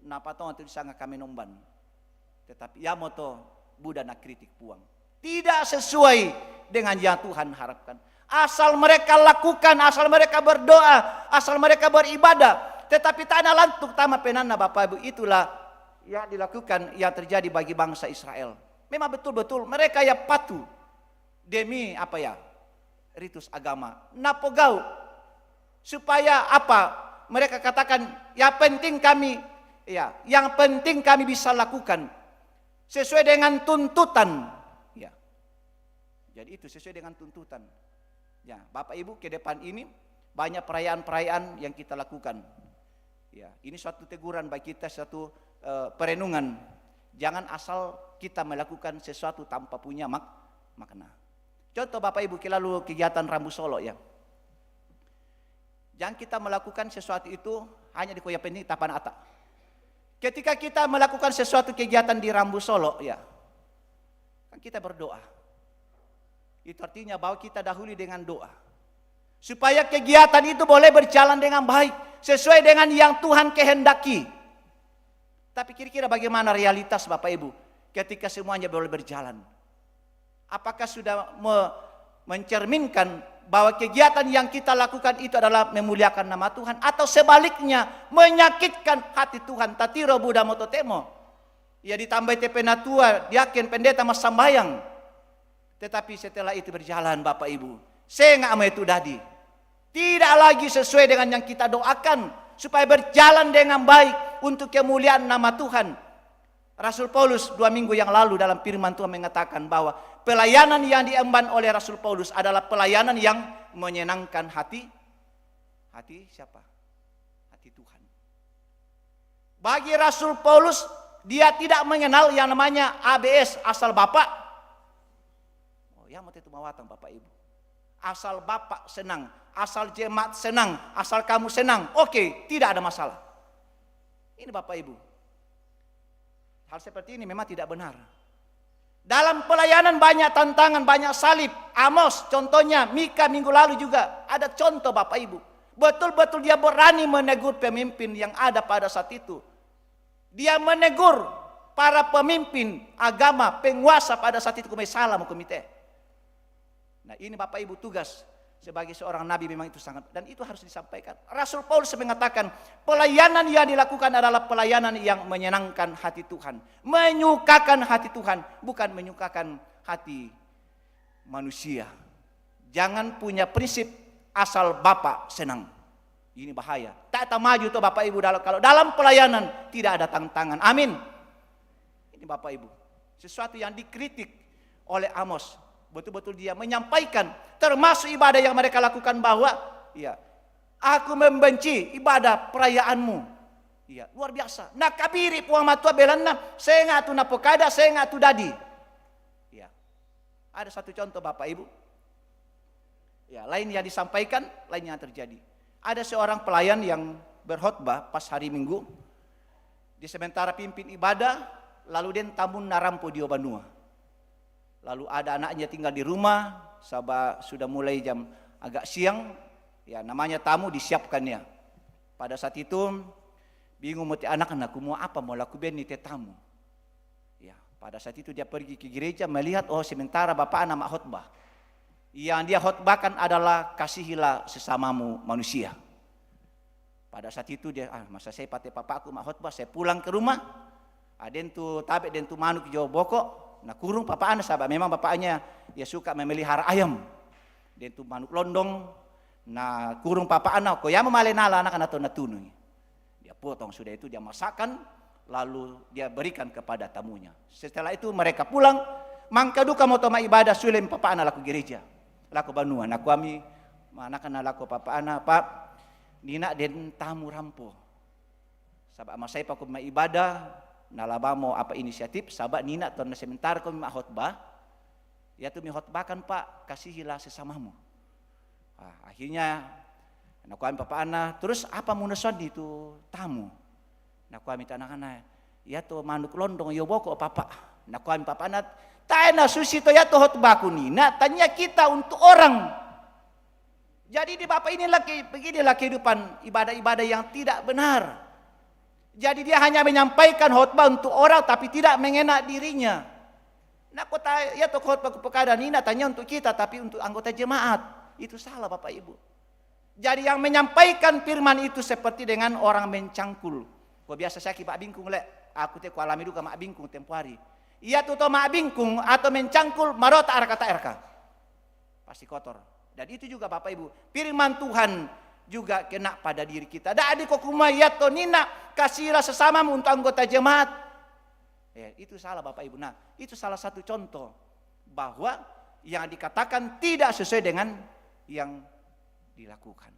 napa to tu disanga kame nomban. Tetapi ya moto Buddha na kritik puang. Tidak sesuai dengan yang Tuhan harapkan. Asal mereka lakukan, asal mereka berdoa, asal mereka beribadah, tetapi tana lantuk tama penanna Bapak Ibu, itulah yang dilakukan, yang terjadi bagi bangsa Israel. Memang betul-betul mereka ya patuh demi apa ya? Ritus agama. Napogau. Supaya apa? Mereka katakan, ya penting kami, ya, yang penting kami bisa lakukan sesuai dengan tuntutan. Ya. Jadi itu sesuai dengan tuntutan. Ya, Bapak Ibu, ke depan ini banyak perayaan-perayaan yang kita lakukan. Ya, ini suatu teguran bagi kita, suatu eh, perenungan. Jangan asal kita melakukan sesuatu tanpa punya mak makna. Contoh Bapak Ibu, kita lalu kegiatan Rambu Solo ya. Jangan kita melakukan sesuatu itu hanya di koya penting tapan ata. Ketika kita melakukan sesuatu kegiatan di Rambu Solo ya, kan kita berdoa. Itu artinya bahwa kita dahului dengan doa. Supaya kegiatan itu boleh berjalan dengan baik, sesuai dengan yang Tuhan kehendaki. Tapi kira-kira bagaimana realitas Bapak Ibu ketika semuanya boleh berjalan? Apakah sudah me- mencerminkan bahwa kegiatan yang kita lakukan itu adalah memuliakan nama Tuhan, atau sebaliknya menyakitkan hati Tuhan? Tatiro Buddha mo totemo. Ya, ditambai te penatua, diaken, pendeta masambayang. Tetapi setelah itu berjalan, Bapak Ibu, sengak mo itu dadi. Tidak lagi sesuai dengan yang kita doakan, supaya berjalan dengan baik untuk kemuliaan nama Tuhan. Rasul Paulus dua minggu yang lalu dalam firman Tuhan mengatakan bahwa pelayanan yang diemban oleh Rasul Paulus adalah pelayanan yang menyenangkan hati, hati siapa? Hati Tuhan. Bagi Rasul Paulus, dia tidak mengenal yang namanya A B S, asal bapak. Oh, ya, mau itu mawatang, Bapak Ibu. Asal bapak senang, asal jemaat senang, asal kamu senang, oke, tidak ada masalah. Ini, Bapak Ibu. Hal seperti ini memang tidak benar. Dalam pelayanan banyak tantangan, banyak salib. Amos contohnya, Mika minggu lalu juga. Ada contoh, Bapak Ibu. Betul-betul dia berani menegur pemimpin yang ada pada saat itu. Dia menegur para pemimpin agama, penguasa pada saat itu, kumai salah mo komite. Nah, ini, Bapak Ibu, tugas sebagai seorang nabi memang itu sangat, dan itu harus disampaikan. Rasul Paulus mengatakan, pelayanan yang dilakukan adalah pelayanan yang menyenangkan hati Tuhan, menyukakan hati Tuhan, bukan menyukakan hati manusia. Jangan punya prinsip asal bapak senang. Ini bahaya. Tak tamaju to, Bapak Ibu, dalam, kalau dalam pelayanan tidak ada tantangan. Amin. Ini, Bapak Ibu, sesuatu yang dikritik oleh Amos. Betul-betul dia menyampaikan, termasuk ibadah yang mereka lakukan, bahwa, ya, aku membenci ibadah perayaanmu. Ya, luar biasa. Nah, kabiri puang matua belanna, sengak tu napokada, sengak tu dadi. Ya. Ada satu contoh, Bapak Ibu. Ya, lain yang disampaikan, lain yang terjadi. Ada seorang pelayan yang berkhotbah pas hari Minggu. Di sementara pimpin ibadah, lalu den tamu narampo dio banua. Lalu ada anaknya tinggal di rumah, saba sudah mulai jam agak siang, ya, namanya tamu disiapkan ya. Pada saat itu, bingung mo ti anak, na kumua apa mo laku ben ni te tamu. Ya, pada saat itu dia pergi ke gereja, melihat, oh, sementara bapakna ma khotbah. Yang dia khotbahkan adalah kasihilah sesamamu manusia. Pada saat itu dia, ah, masa saya pate papaku ma khotbah, saya pulang ke rumah. Ah, den tu tabe, den tu manuk jo boko, na kurung papana, saba memang bapaknya ya suka memelihara ayam. Den tu manuk londong, na kurung papana, ko ya mo male nala anak na to na tunui. Dia potong, sudah itu dia masakkan, lalu dia berikan kepada tamunya. Setelah itu mereka pulang, mangka duka mo to ma ibadah, sule mo papana lako gereja, lako banua. Na kua mi ma anakna lako papana, Pak, nina den tamu rampo. Saba ma sai pa ko ma ibadah, na laba mo apa inisiatif, saba nina to na sementara ko ma khotbah, ya tu mi khotbahkan, Pak, kasihilah sesamamu. Ah, akhirnya, na kua mi papana, terus apa mo na soni tu tamu? Na kua mi tanakana, ya to manuk londong yo boko, Papa. Na kua mi papana, tae na susi to ya to khotbahku nina, tanya kita untuk orang. Jadi di Bapak ini lagi, beginilah kehidupan ibadah-ibadah yang tidak benar. Jadi dia hanya menyampaikan khotbah untuk orang, tapi tidak mengena dirinya. Na kota ya to khotbah kupekada nina tanya untuk kita, tapi untuk anggota jemaat. Itu salah, Bapak Ibu. Jadi yang menyampaikan firman itu seperti dengan orang mencangkul. Ko biasa saki Mak Bingkung le, aku te kualami duka Mak Bingkung tempo hari. Iya tu to Mak Bingkung atau mencangkul marota arka ta arka. Pasti kotor. Dan itu juga Bapak Ibu, firman Tuhan juga kena pada diri kita. Dadi ko kumua ya to nina, kasihilah sesamamu untuk anggota jemaat. Ya, itu salah Bapak Ibu. Nah, itu salah satu contoh bahwa yang dikatakan tidak sesuai dengan yang dilakukan.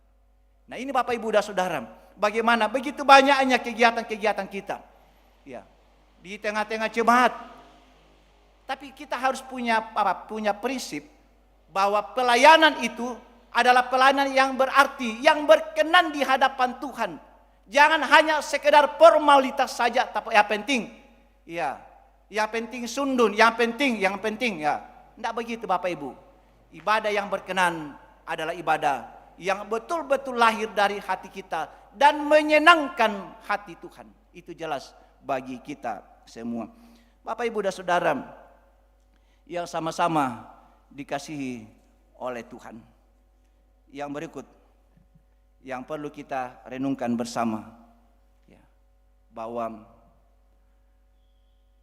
Nah, ini Bapak Ibu dan Saudara, bagaimana begitu banyaknya kegiatan-kegiatan kita, ya, di tengah-tengah jemaat. Tapi kita harus punya apa? Punya prinsip bahwa pelayanan itu adalah pelayanan yang berarti, yang berkenan di hadapan Tuhan. Jangan hanya sekedar formalitas saja, tapi ya penting. Ya, yang penting sundun, yang penting, yang penting ya. Ndak begitu Bapak Ibu. Ibadah yang berkenan adalah ibadah yang betul-betul lahir dari hati kita dan menyenangkan hati Tuhan. Itu jelas bagi kita semua. Bapak Ibu dan Saudara yang sama-sama dikasihi oleh Tuhan. Yang berikut yang perlu kita renungkan bersama, ya, bahwa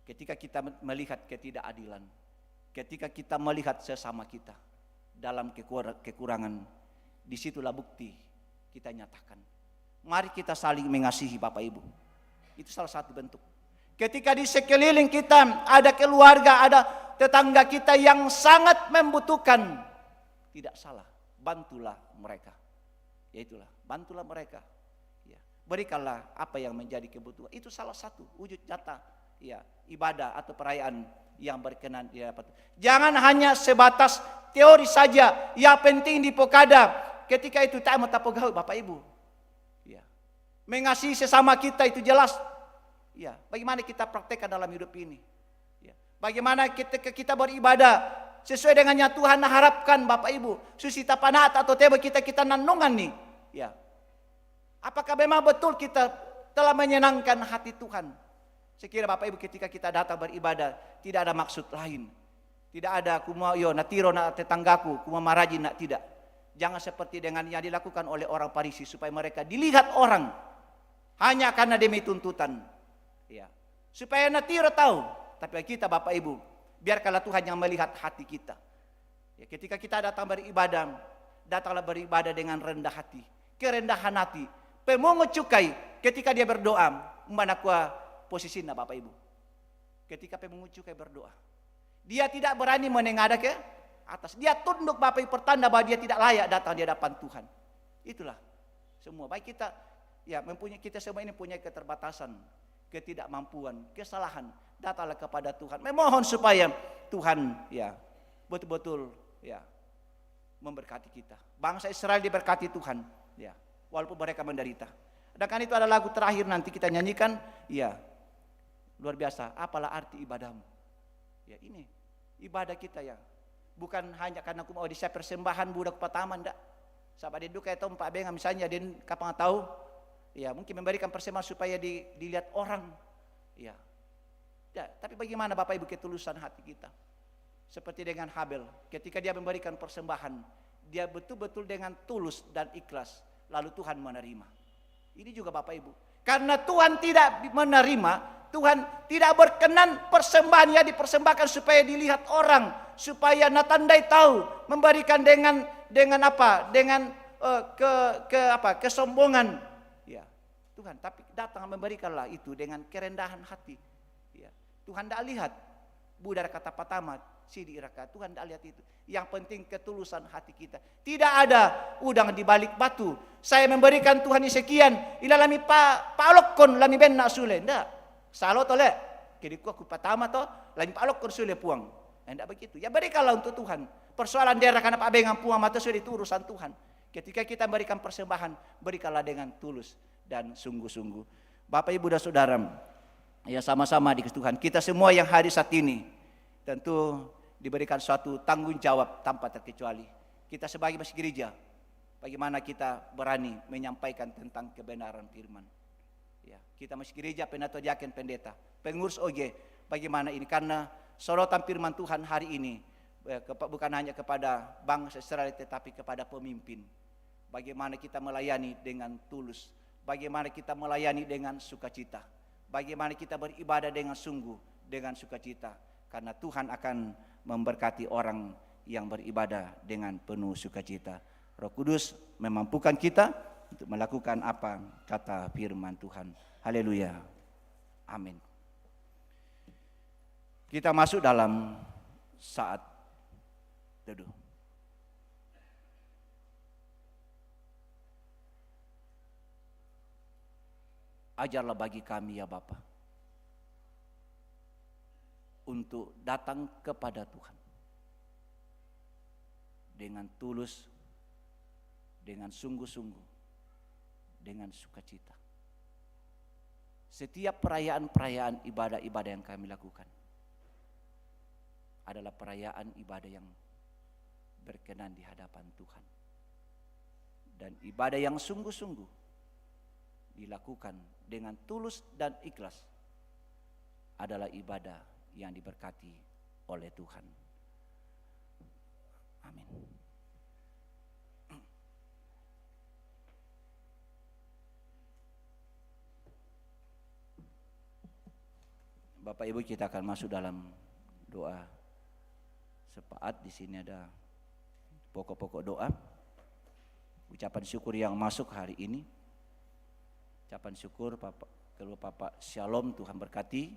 ketika kita melihat ketidakadilan, Ketika kita melihat sesama kita dalam kekur-, kekurangan, disitulah bukti kita nyatakan. Mari kita saling mengasihi, Bapak Ibu. Itu salah satu bentuk. Ketika di sekeliling kita ada keluarga, ada tetangga kita yang sangat membutuhkan, tidak salah, bantulah mereka. Ya itulah, bantulah mereka. Ya. Berikanlah apa yang menjadi kebutuhan. Itu salah satu wujud nyata, ya, ibadah atau perayaan yang berkenan di hadapan Tuhan. Jangan hanya sebatas teori saja, yang penting dipokada. Ketika itu tak mau tapogau, Bapak Ibu. Ya. Mengasihi sesama kita itu jelas. Ya, bagaimana kita praktekkan dalam hidup ini? Ya. Bagaimana kita, kita beribadah sesuai dengan yang Tuhan harapkan, Bapak Ibu? Susi tapanata atau tebo kita, kita nanungan nih. Ya. Apakah memang betul kita telah menyenangkan hati Tuhan? Sekira Bapak Ibu, ketika kita datang beribadah, tidak ada maksud lain. Tidak ada kuma, yo, natiro na tetanggaku, kuma marajin na, tidak. Jangan seperti dengan yang dilakukan oleh orang Farisi, supaya mereka dilihat orang hanya karena demi tuntutan. Ya. Supaya natiro tahu. Tapi kita, Bapak Ibu, biarkanlah Tuhan yang melihat hati kita. Ya, ketika kita datang beribadah, datanglah beribadah dengan rendah hati, kerendahan hati. Pemungut cukai, ketika dia berdoa, mana kua posisinya, Bapak Ibu? Ketika pemungut cukai berdoa, dia tidak berani menengadah ke atas. Dia tunduk, Bapak Ibu, pertanda bahwa dia tidak layak datang di hadapan Tuhan. Itulah semua. Baik kita, ya, mempunyai, kita semua ini punya keterbatasan, ketidakmampuan, kesalahan. Datanglah kepada Tuhan. Memohon supaya Tuhan, ya, betul-betul, ya, memberkati kita. Bangsa Israel diberkati Tuhan, ya, walaupun mereka menderita. Sedangkan itu ada lagu terakhir nanti kita nyanyikan, ya, luar biasa. Apalah arti ibadahmu? Ya, ini ibadah kita, ya. Bukan hanya karena aku mau di persembahan budak pertama, ndak. Sahabat dia duka itu empat benga misalnya, dia kapang tahu, ya, mungkin memberikan persembahan supaya di, dilihat orang. Ya. Ya, tapi bagaimana Bapak Ibu ketulusan hati kita? Seperti dengan Habel, ketika dia memberikan persembahan, dia betul-betul dengan tulus dan ikhlas, lalu Tuhan menerima. Ini juga, Bapak Ibu, karena Tuhan tidak menerima, Tuhan tidak berkenan persembahan yang dipersembahkan supaya dilihat orang, supaya natandai tahu, memberikan dengan, dengan apa? Dengan, eh, ke, ke apa? Kesombongan. Ya, Tuhan, tapi datang memberikanlah itu dengan kerendahan hati. Ya. Tuhan tidak lihat budar kata pertama, sidi iraka. Tuhan tidak lihat itu. Yang penting ketulusan hati kita. Tidak ada udang di balik batu. Saya memberikan Tuhan ini sekian, ila lami pa, palokkon lami benna sule. Ndak. Salo tole. Jadi ku aku pertama to, lami palokkon sule, Puang. Ndak begitu. Ya, berikanlah untuk Tuhan. Persoalan daerah karena Pak Bengang Puang mata sudah itu urusan Tuhan. Ketika kita memberikan persembahan, berikanlah dengan tulus dan sungguh-sungguh. Bapak, Ibu, dan Saudara, ya, sama-sama di Tuhan, kita semua yang hadir saat ini tentu diberikan suatu tanggung jawab tanpa terkecuali. Kita sebagai masjid gereja, bagaimana kita berani menyampaikan tentang kebenaran firman? Ya, kita masjid gereja, penatua, diaken, pendeta, pengurus O G, bagaimana ini? Karena sorotan firman Tuhan hari ini, eh, kepa-, bukan hanya kepada bangsa Israel, tetapi kepada pemimpin. Bagaimana kita melayani dengan tulus? Bagaimana kita melayani dengan sukacita? Bagaimana kita beribadah dengan sungguh, dengan sukacita? Karena Tuhan akan memberkati orang yang beribadah dengan penuh sukacita. Roh Kudus memampukan kita untuk melakukan apa kata firman Tuhan. Haleluya. Amin. Kita masuk dalam saat teduh. Ajarlah bagi kami, ya Bapa, untuk datang kepada Tuhan dengan tulus, dengan sungguh-sungguh, dengan sukacita. Setiap perayaan-perayaan, ibadah-ibadah yang kami lakukan adalah perayaan ibadah yang berkenan di hadapan Tuhan. Dan ibadah yang sungguh-sungguh dilakukan dengan tulus dan ikhlas adalah ibadah yang diberkati oleh Tuhan. Amin. Bapak Ibu, kita akan masuk dalam doa. Sepaat di sini ada pokok-pokok doa. Ucapan syukur yang masuk hari ini. Ucapan syukur Papa, keluarga Papa Shalom, Tuhan berkati.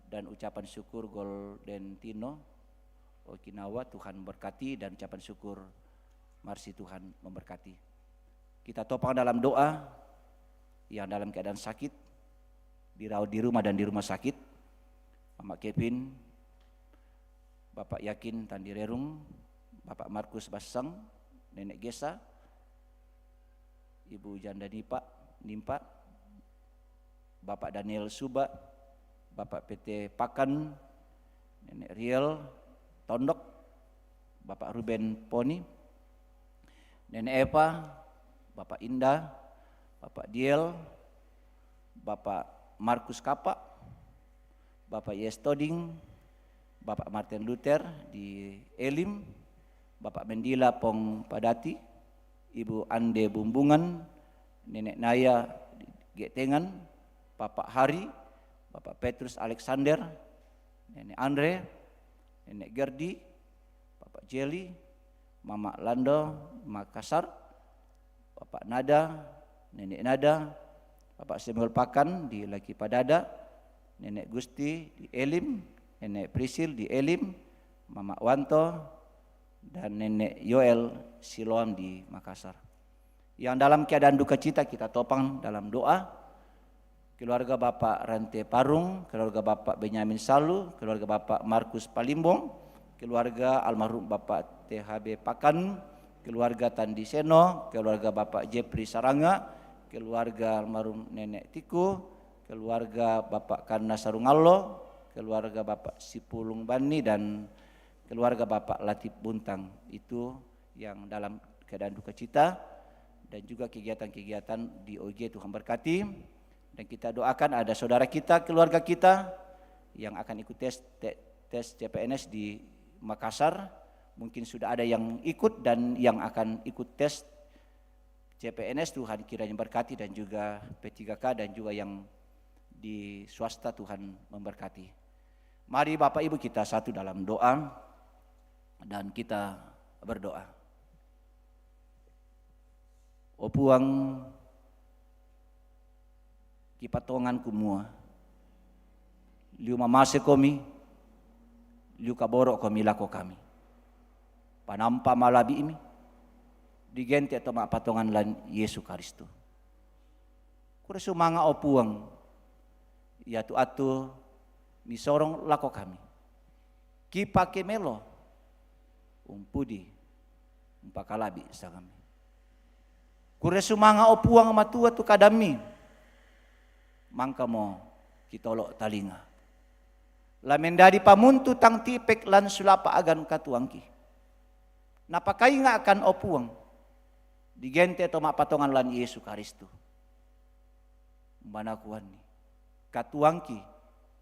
Dan ucapan syukur Golden Tino, Okinawa, Tuhan berkati. Dan ucapan syukur Marsi, Tuhan memberkati. Kita topang dalam doa yang dalam keadaan sakit, dirawat di rumah dan di rumah sakit. Mama Kevin, Bapak Yakin Tandirerung, Bapak Markus Basang, Nenek Gesa, Ibu Janda Nipa, Nimpa, Bapak Daniel Suba, Bapak P T Pakan, Nenek Riel Tondok, Bapak Ruben Poni, Nenek Eva, Bapak Indah, Bapak Diel, Bapak Markus Kapa, Bapak Yes Toding, Bapak Martin Luther di Elim, Bapak Mendila Pong Padati, Ibu Ande Bumbungan, Nenek Naya Getengan, Bapak Hari, Bapak Petrus Alexander, Nenek Andre, Nenek Gerdi, Bapak Jeli, Mama Lando Makassar, Bapak Nada, Nenek Nada, Bapak Samuel Pakan di Laki Padada, Nenek Gusti di Elim, Nenek Prisil di Elim, Mama Wanto, dan Nenek Yoel Siloam di Makassar. Yang dalam keadaan duka cita kita topang dalam doa. Keluarga Bapak Rante Parung, keluarga Bapak Benyamin Salu, keluarga Bapak Markus Palimbong, keluarga almarhum Bapak T H B Pakan, keluarga Tandi Seno, keluarga Bapak Jepri Saranga, keluarga almarhum Nenek Tiku, keluarga Bapak Karna Sarungallo, keluarga Bapak Sipulung Bani, dan keluarga Bapak Latip Buntang. Itu yang dalam keadaan duka cita, dan juga kegiatan-kegiatan di O G, Tuhan berkati. Dan kita doakan ada saudara kita, keluarga kita yang akan ikut tes, te- tes C P N S di Makassar. Mungkin sudah ada yang ikut dan yang akan ikut tes C P N S, Tuhan kiranya berkati, dan juga P tiga K, dan juga yang di swasta, Tuhan memberkati. Mari Bapak Ibu kita satu dalam doa dan kita berdoa. O Puang, kipatongan kumua, liu mamase komi, liu kaboro komi lako kami. Panampa malabi imi, digente to mapatongan lan Yesu Karistu. Kure sumanga, o Puang, ia tu atu misorong lako kami. Kipake melo umpudi umpakalabi sangami. Kure sumanga, o Puang Matua, tu kadami, mangka mo kitolo talinga. La mendadi pamuntu tang tipek lan sulapa agan katuangki. Napakainga kan, o Puang, digente to mapatongan lan Yesu Karistu. Manakuanni, katuangki,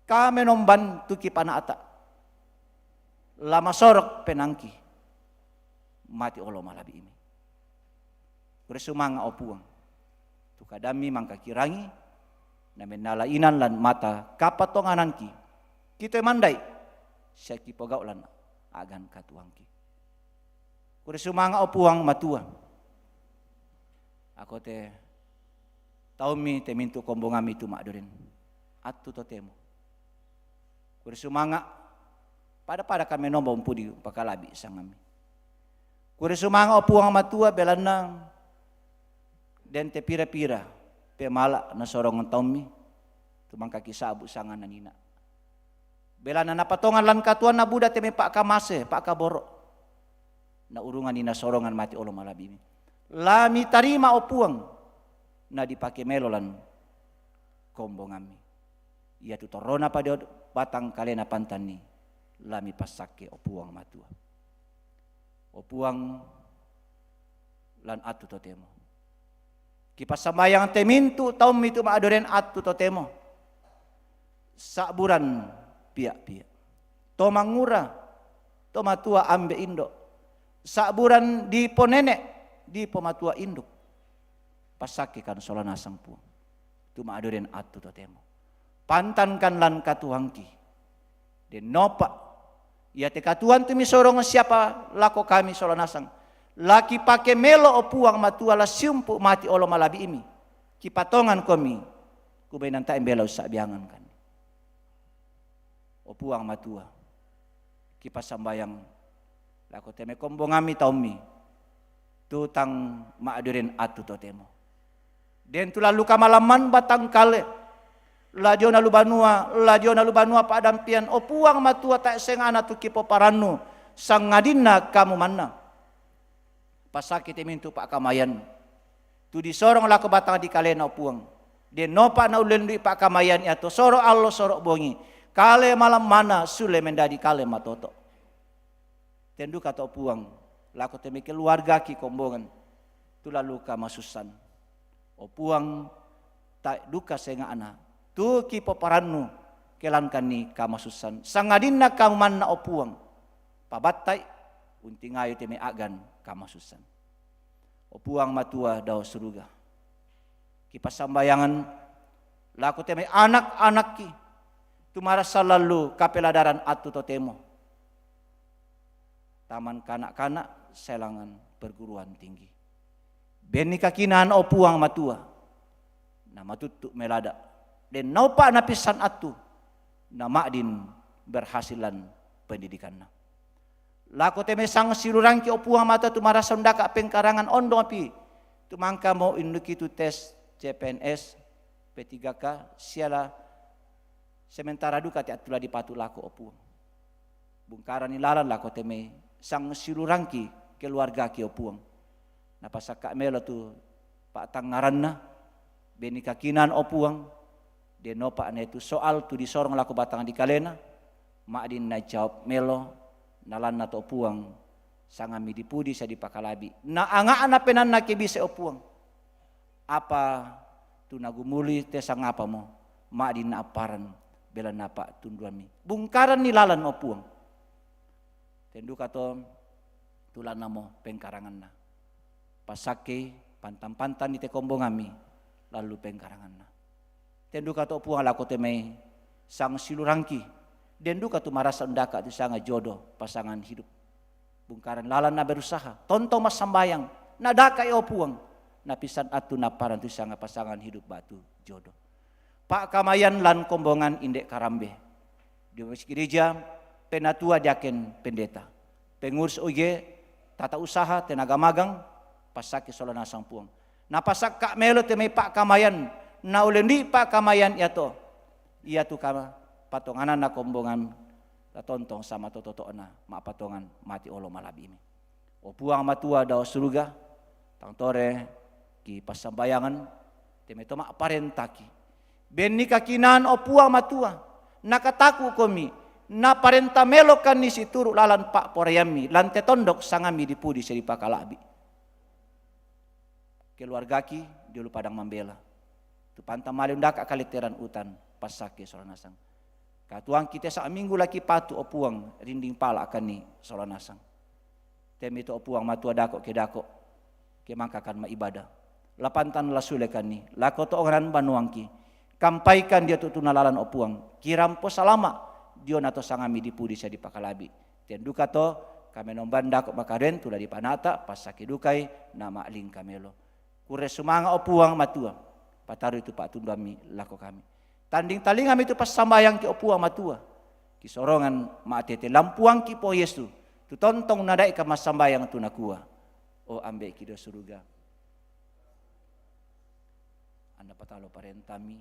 kame nomban tuki panata. Lama sorok penangki, mati olo malabi imi. Kure sumanga, o Puang, tu kadami mangkakirangi, na menala inan lan mata kapatongananki, kito mandai, sia kipogau lan agan katuangki. Kure sumanga, o Puang Matua. Ako te taumi te mintu kombongami tu madoren. Atu totemo. Kure sumanga, pada-pada kami nomba umpudi umpakalabi sangami. Kure sumanga, o Puang Matua, belanna dente pira-pira pemala na sorong taumi tu mangkakisabu sangan nanina. Belanna napatongan lan katuanna buda teme pakamase, pakaboro. Na urungan ni nasorongan mati olo malabimi. Lami tarima, o Puang, na dipake melo lan kombongami. Ia tu torona pade batang kalena pantanni, lami pasake, o Puang Matua. O Puang, lan atu totemo. Kipasambayang te mintu taumi tu madoren atu totemo. Saburan pia-pia. To mangura, to matua ambe indo. Saburan dipo nene, dipo matua induk. Pasake kan solana sang Puang. Tu madoren atu totemo. Pantankan lan katuangki. Den nopa Iate katuoan tu misorong siapa lako kami sola nasang. La kipake melo, o Puang Matua, la siumpu mati olo malabi imi. Kipatongan komi, kubenanta embela usabiangan kan. O Puang Matua, kipasambayang lako teme kombongammi taummi, tu tang ma'duren attu totemo. Den tu lalluka malamman batang kale, la diona lu banua, la diona lu banua pa'dampian, o Puang Matua, tae senga'na tu kipoparannu, sangadinna kamu manna. Pasakki te mintu pa'kamayan tu disorong lako batang dikalena, o Puang. Den nopa na ullendui pa'kamayan iato soro allo soro bongi, kale malammana sulle mendadi kale matoto. Ten duka to, o Puang, lako teme keluargaki kombongan tu lalluka masussan. O Puang, tae duka senga'na tu kipoparannu kelangkanni kamasussan. Sangadinna kamu manna, o Puang, pabattai untingayu teme a'gan kamasussan. O Puang Matua dao suruga, kipassambayangan lako teme anak-anakki tu marasa lallu kapeladaran attu totemo, taman kanak-kanak, sae langan perguruan tinggi. Benni kakinaan, o Puang Matua, na matuttu melada, den naupa napissan attu, na ma'din berhasilan pendidikanna. Lako teme sangsiulurangki, o Puang Matua, tu marasa undaka pengkarangan, ondong pi tu mangkamo innuki tu tes C P N S, P tiga K, siala sementara duka te attu la dipatu lako, o Puang. Bungkaranni lalan lako teme sangsiulurangki keluargaki, o Puang. Napasakka melo tu pa'tangngaranna, benni kakinaan, o Puang, den nopa ne tu soal tu disorong lako batang dikalena, ma'din najawab melo, nalanna to, o Puang, sangammi dipudi sia dipakalabi. Na anga'na penanna ke bise, o Puang. Apa tu nagumuli te sangapamo, ma'din na apparan, belanna pa'tunduammi. Bungkaranni lalan, o Puang. Ten duka to, tulannamo pengkaranganna. Passakkei pantang-pantanni te kombongammi lallu pengkaranganna. Ten duka to, o Puang, lako teme sangsiulurangki, den duka tu marasa undaka tu sanga jodoh pasangan hidup. Bungkaran lalan na berusaha, tontong massambayang, na daka'i, o Puang, napissan attu napparan tu sanga pasangan hidup ba'tu jodoh. Pa'kamayan lan kombongan inde' karambe, diombes gereja, penatua, diaken, pendeta, pengurus O G, tata usaha, tenaga magang, passakke sola nasang, Puang. Napasakka melo te mai pa'kamayan, na ullendi'i pa'kamayan iato, iatu kama patongananna kombongan, la tontong sama to toto'na ma'patongan mati olo mala'bi'mi. O Puang Matua dao suruga, tang tore kipassambayangan, te mai to ma'parentaki. Benni kakinaan, o Puang Matua, nakataku' komi, naparenta melokanni situru' lalan pa'poraiammi, lan te tondok sangammi dipudi sia dipakala'bi'. Keluargaki dio lu padang mambela, tu pantang male undaka kaletteran utan, passakke sola nasang. Katuoangki te sa'minggu la kipatu, o Puang, rinding pala'kanni sola nasang. Te mai to, o Puang Matua, dako' ke dako', ke mangkakan ma'ibadah. La pantang la sulekanni lako to'onganan banuangki. Kampaikan dio tu'tuna lalan, o Puang, kirampo salama' diona to sangammi dipudi sia dipakala'bi'. Ten duka to, kamenomban dako' makaden tu la dipana'ta, passakke dukai na ma'lingka melo. Kurre sumanga', o Puang Matua, patarui tu pa'tunduammi lako kami. Tanding talingami tu passambayangki, o Puang Matua, kisorongan ma'tete lampuangki, Puang Yesu, tu tontong nada'ika massambayang tu nakua, O Ambe'ki dao suruga, anna patalo parentami,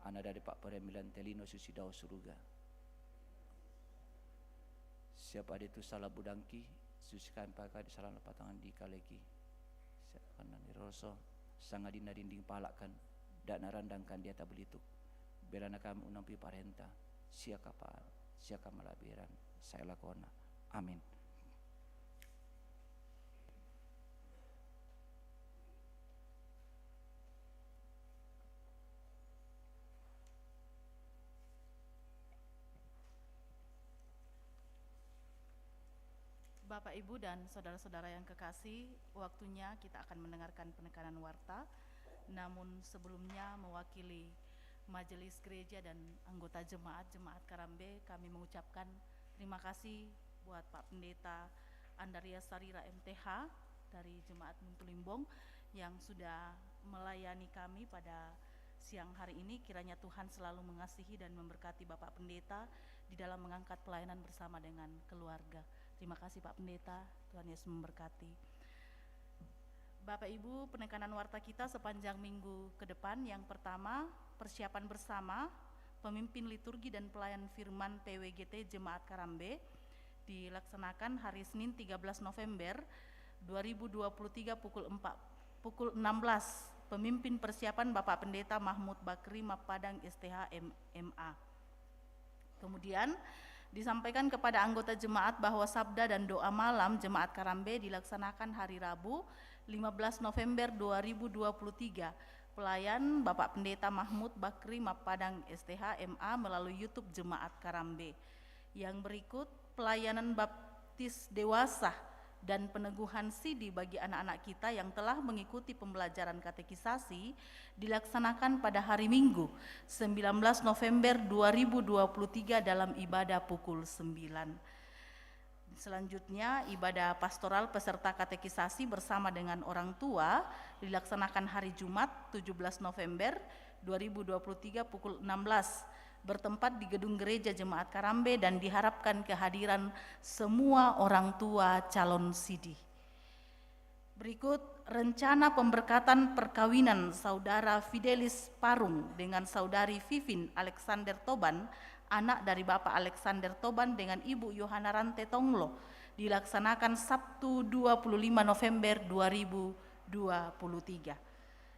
anna dadi pa'poraiammi lan te lino susi dao suruga. Sia pa'de tu sala budangki, susi kami pakade sala patangan dikaleki. Sia kanani roso, sangadinna rinding pala'kan, da' narandangkan diata bulituk. Belana kami unnampi parenta, sia kapa, sia kamala'biran sae lakona. Amin. Bapak, Ibu, dan saudara-saudara yang kekasih, waktunya kita akan mendengarkan penekanan warta. Namun sebelumnya, mewakili Majelis Gereja dan anggota jemaat, Jemaat Karambe, kami mengucapkan Terima kasih buat Pak Pendeta Andaria Sarira M T H dari Jemaat Muntulimbong yang sudah melayani kami pada siang hari ini. Kiranya Tuhan selalu mengasihi dan memberkati Bapak Pendeta di dalam mengangkat pelayanan bersama dengan keluarga. Terima kasih Pak Pendeta, Tuhan Yesus memberkati. Bapak Ibu, penekanan warta kita sepanjang minggu ke depan, yang pertama, persiapan bersama pemimpin liturgi dan pelayan firman P W G T Jemaat Karambe dilaksanakan hari Senin tiga belas November dua ribu dua puluh tiga pukul empat, pukul enam belas. Pemimpin persiapan Bapak Pendeta Mahmud Bakri Mapadang S T H M A. Kemudian disampaikan kepada anggota jemaat bahwa sabda dan doa malam Jemaat Karambe dilaksanakan hari Rabu lima belas November dua ribu dua puluh tiga. Pelayan Bapak Pendeta Mahmud Bakri Mapadang S T H M A melalui YouTube Jemaat Karambe. Yang berikut, pelayanan baptis dewasa dan peneguhan sidi bagi anak-anak kita yang telah mengikuti pembelajaran katekisasi dilaksanakan pada hari Minggu, sembilan belas November dua ribu dua puluh tiga, dalam ibadah pukul sembilan. Selanjutnya, ibadah pastoral peserta katekisasi bersama dengan orang tua dilaksanakan hari Jumat, tujuh belas November dua ribu dua puluh tiga, pukul enam belas, bertempat di Gedung Gereja Jemaat Karambe, dan diharapkan kehadiran semua orang tua calon sidi. Berikut rencana pemberkatan perkawinan Saudara Fidelis Parung dengan Saudari Vivin Alexander Toban, anak dari Bapak Alexander Toban dengan Ibu Yohana Rante Tonglo, dilaksanakan Sabtu dua puluh lima November dua ribu dua puluh tiga.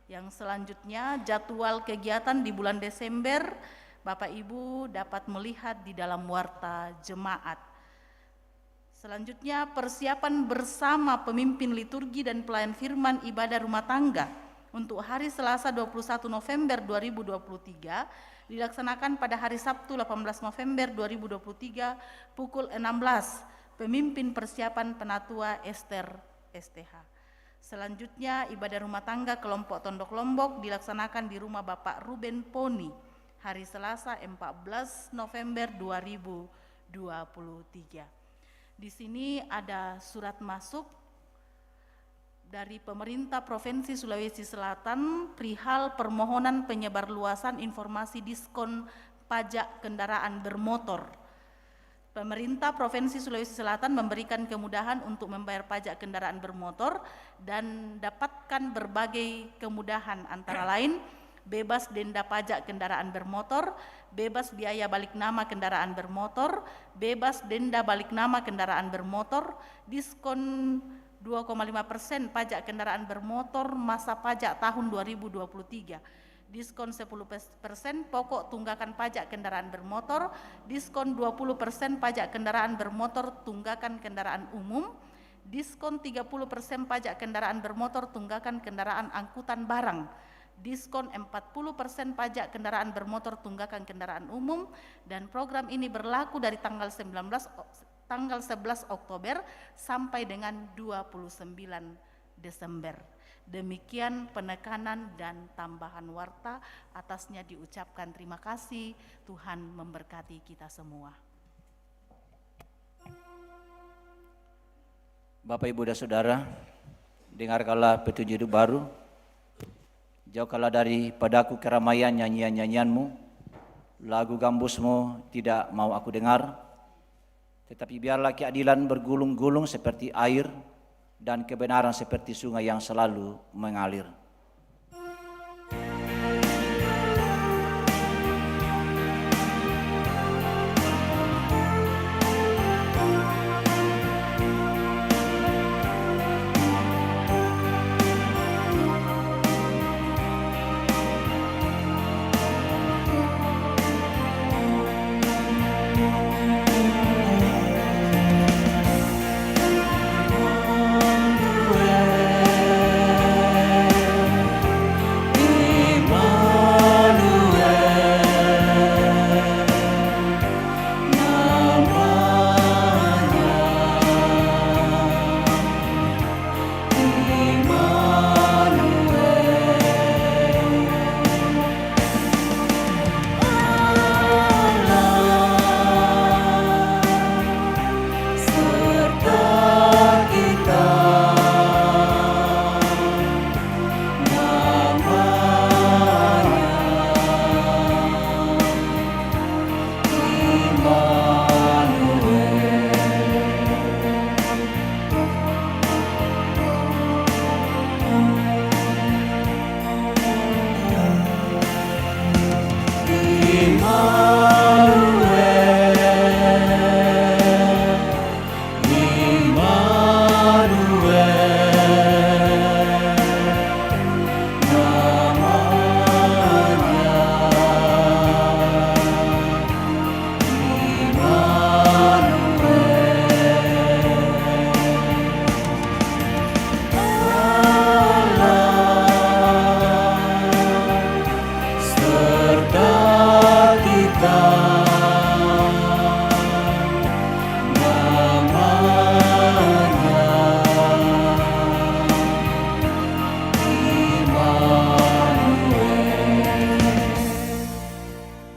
Yang selanjutnya, jadwal kegiatan di bulan Desember, Bapak Ibu dapat melihat di dalam warta jemaat. Selanjutnya, persiapan bersama pemimpin liturgi dan pelayan firman ibadah rumah tangga untuk hari Selasa dua puluh satu November dua ribu dua puluh tiga dilaksanakan pada hari Sabtu delapan belas November dua ribu dua puluh tiga pukul enam belas. Pemimpin persiapan Penatua Ester S T H. Selanjutnya, ibadah rumah tangga kelompok Tondok Lombok dilaksanakan di rumah Bapak Ruben Poni hari Selasa empat belas November dua ribu dua puluh tiga. Di sini ada surat masuk dari pemerintah Provinsi Sulawesi Selatan perihal permohonan penyebarluasan informasi diskon pajak kendaraan bermotor. Pemerintah Provinsi Sulawesi Selatan memberikan kemudahan untuk membayar pajak kendaraan bermotor dan dapatkan berbagai kemudahan, antara lain bebas denda pajak kendaraan bermotor, bebas biaya balik nama kendaraan bermotor, bebas denda balik nama kendaraan bermotor, diskon dua koma lima persen pajak kendaraan bermotor masa pajak tahun dua ribu dua puluh tiga, diskon sepuluh persen pokok tunggakan pajak kendaraan bermotor, diskon dua puluh persen pajak kendaraan bermotor tunggakan kendaraan umum, diskon tiga puluh persen pajak kendaraan bermotor tunggakan kendaraan angkutan barang, diskon empat puluh persen pajak kendaraan bermotor tunggakan kendaraan umum, dan program ini berlaku dari tanggal sembilan belas, tanggal sebelas Oktober sampai dengan dua puluh sembilan Desember. Demikian penekanan dan tambahan warta, atasnya diucapkan terima kasih. Tuhan memberkati kita semua. Bapak, Ibu, dan Saudara, dengarkanlah petunjuk hidup baru. Jauhkanlah daripadaku keramaian nyanyian-nyanyianmu, lagu gambusmu tidak mau aku dengar, tetapi biarlah keadilan bergulung-gulung seperti air dan kebenaran seperti sungai yang selalu mengalir.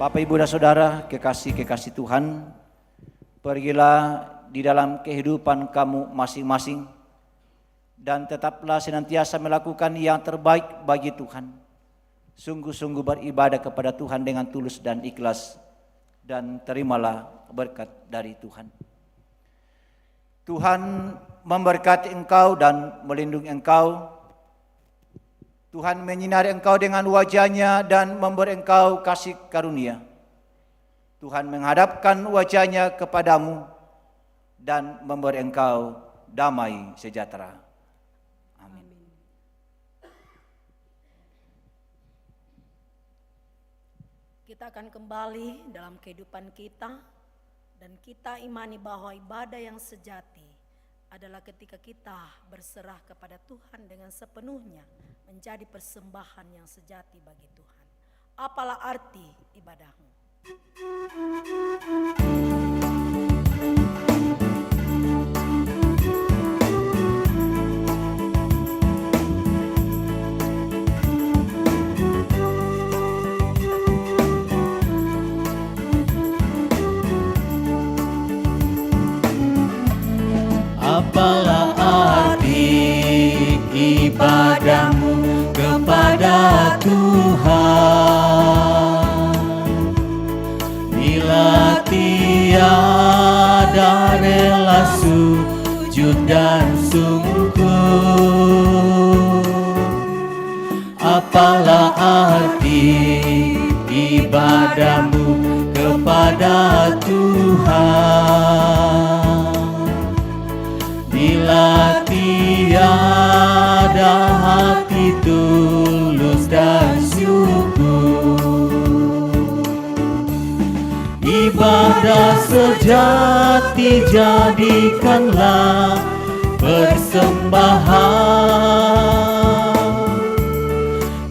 Bapak, Ibu, dan Saudara, kekasih-kekasih Tuhan, pergilah di dalam kehidupan kamu masing-masing, dan tetaplah senantiasa melakukan yang terbaik bagi Tuhan. Sungguh-sungguh beribadah kepada Tuhan dengan tulus dan ikhlas, dan terimalah berkat dari Tuhan. Tuhan memberkati engkau dan melindungi engkau. Tuhan menyinari engkau dengan wajahnya dan memberi engkau kasih karunia. Tuhan menghadapkan wajahnya kepadamu dan memberi engkau damai sejahtera. Amin. Kita akan kembali dalam kehidupan kita, dan kita imani bahwa ibadah yang sejati adalah ketika kita berserah kepada Tuhan dengan sepenuhnya, menjadi persembahan yang sejati bagi Tuhan. Apalah arti ibadahmu? Apalah arti ibadahmu kepada Tuhan, bila tiada rela, sujud, dan sungguh? Apalah arti ibadahmu kepada Tuhan, bila tiada hati tulus dan syukur? Ibadah sejati jadikanlah persembahan.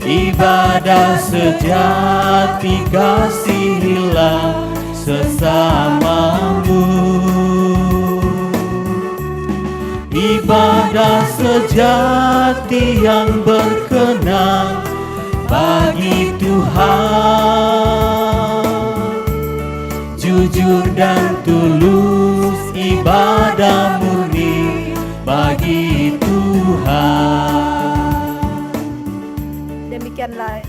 Ibadah sejati kasihilah sesamamu. Ibadah sejati yang berkenan bagi Tuhan, jujur dan tulus, ibadah murni bagi Tuhan. Demikianlah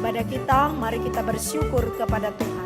ibadah kita. Mari kita bersyukur kepada Tuhan.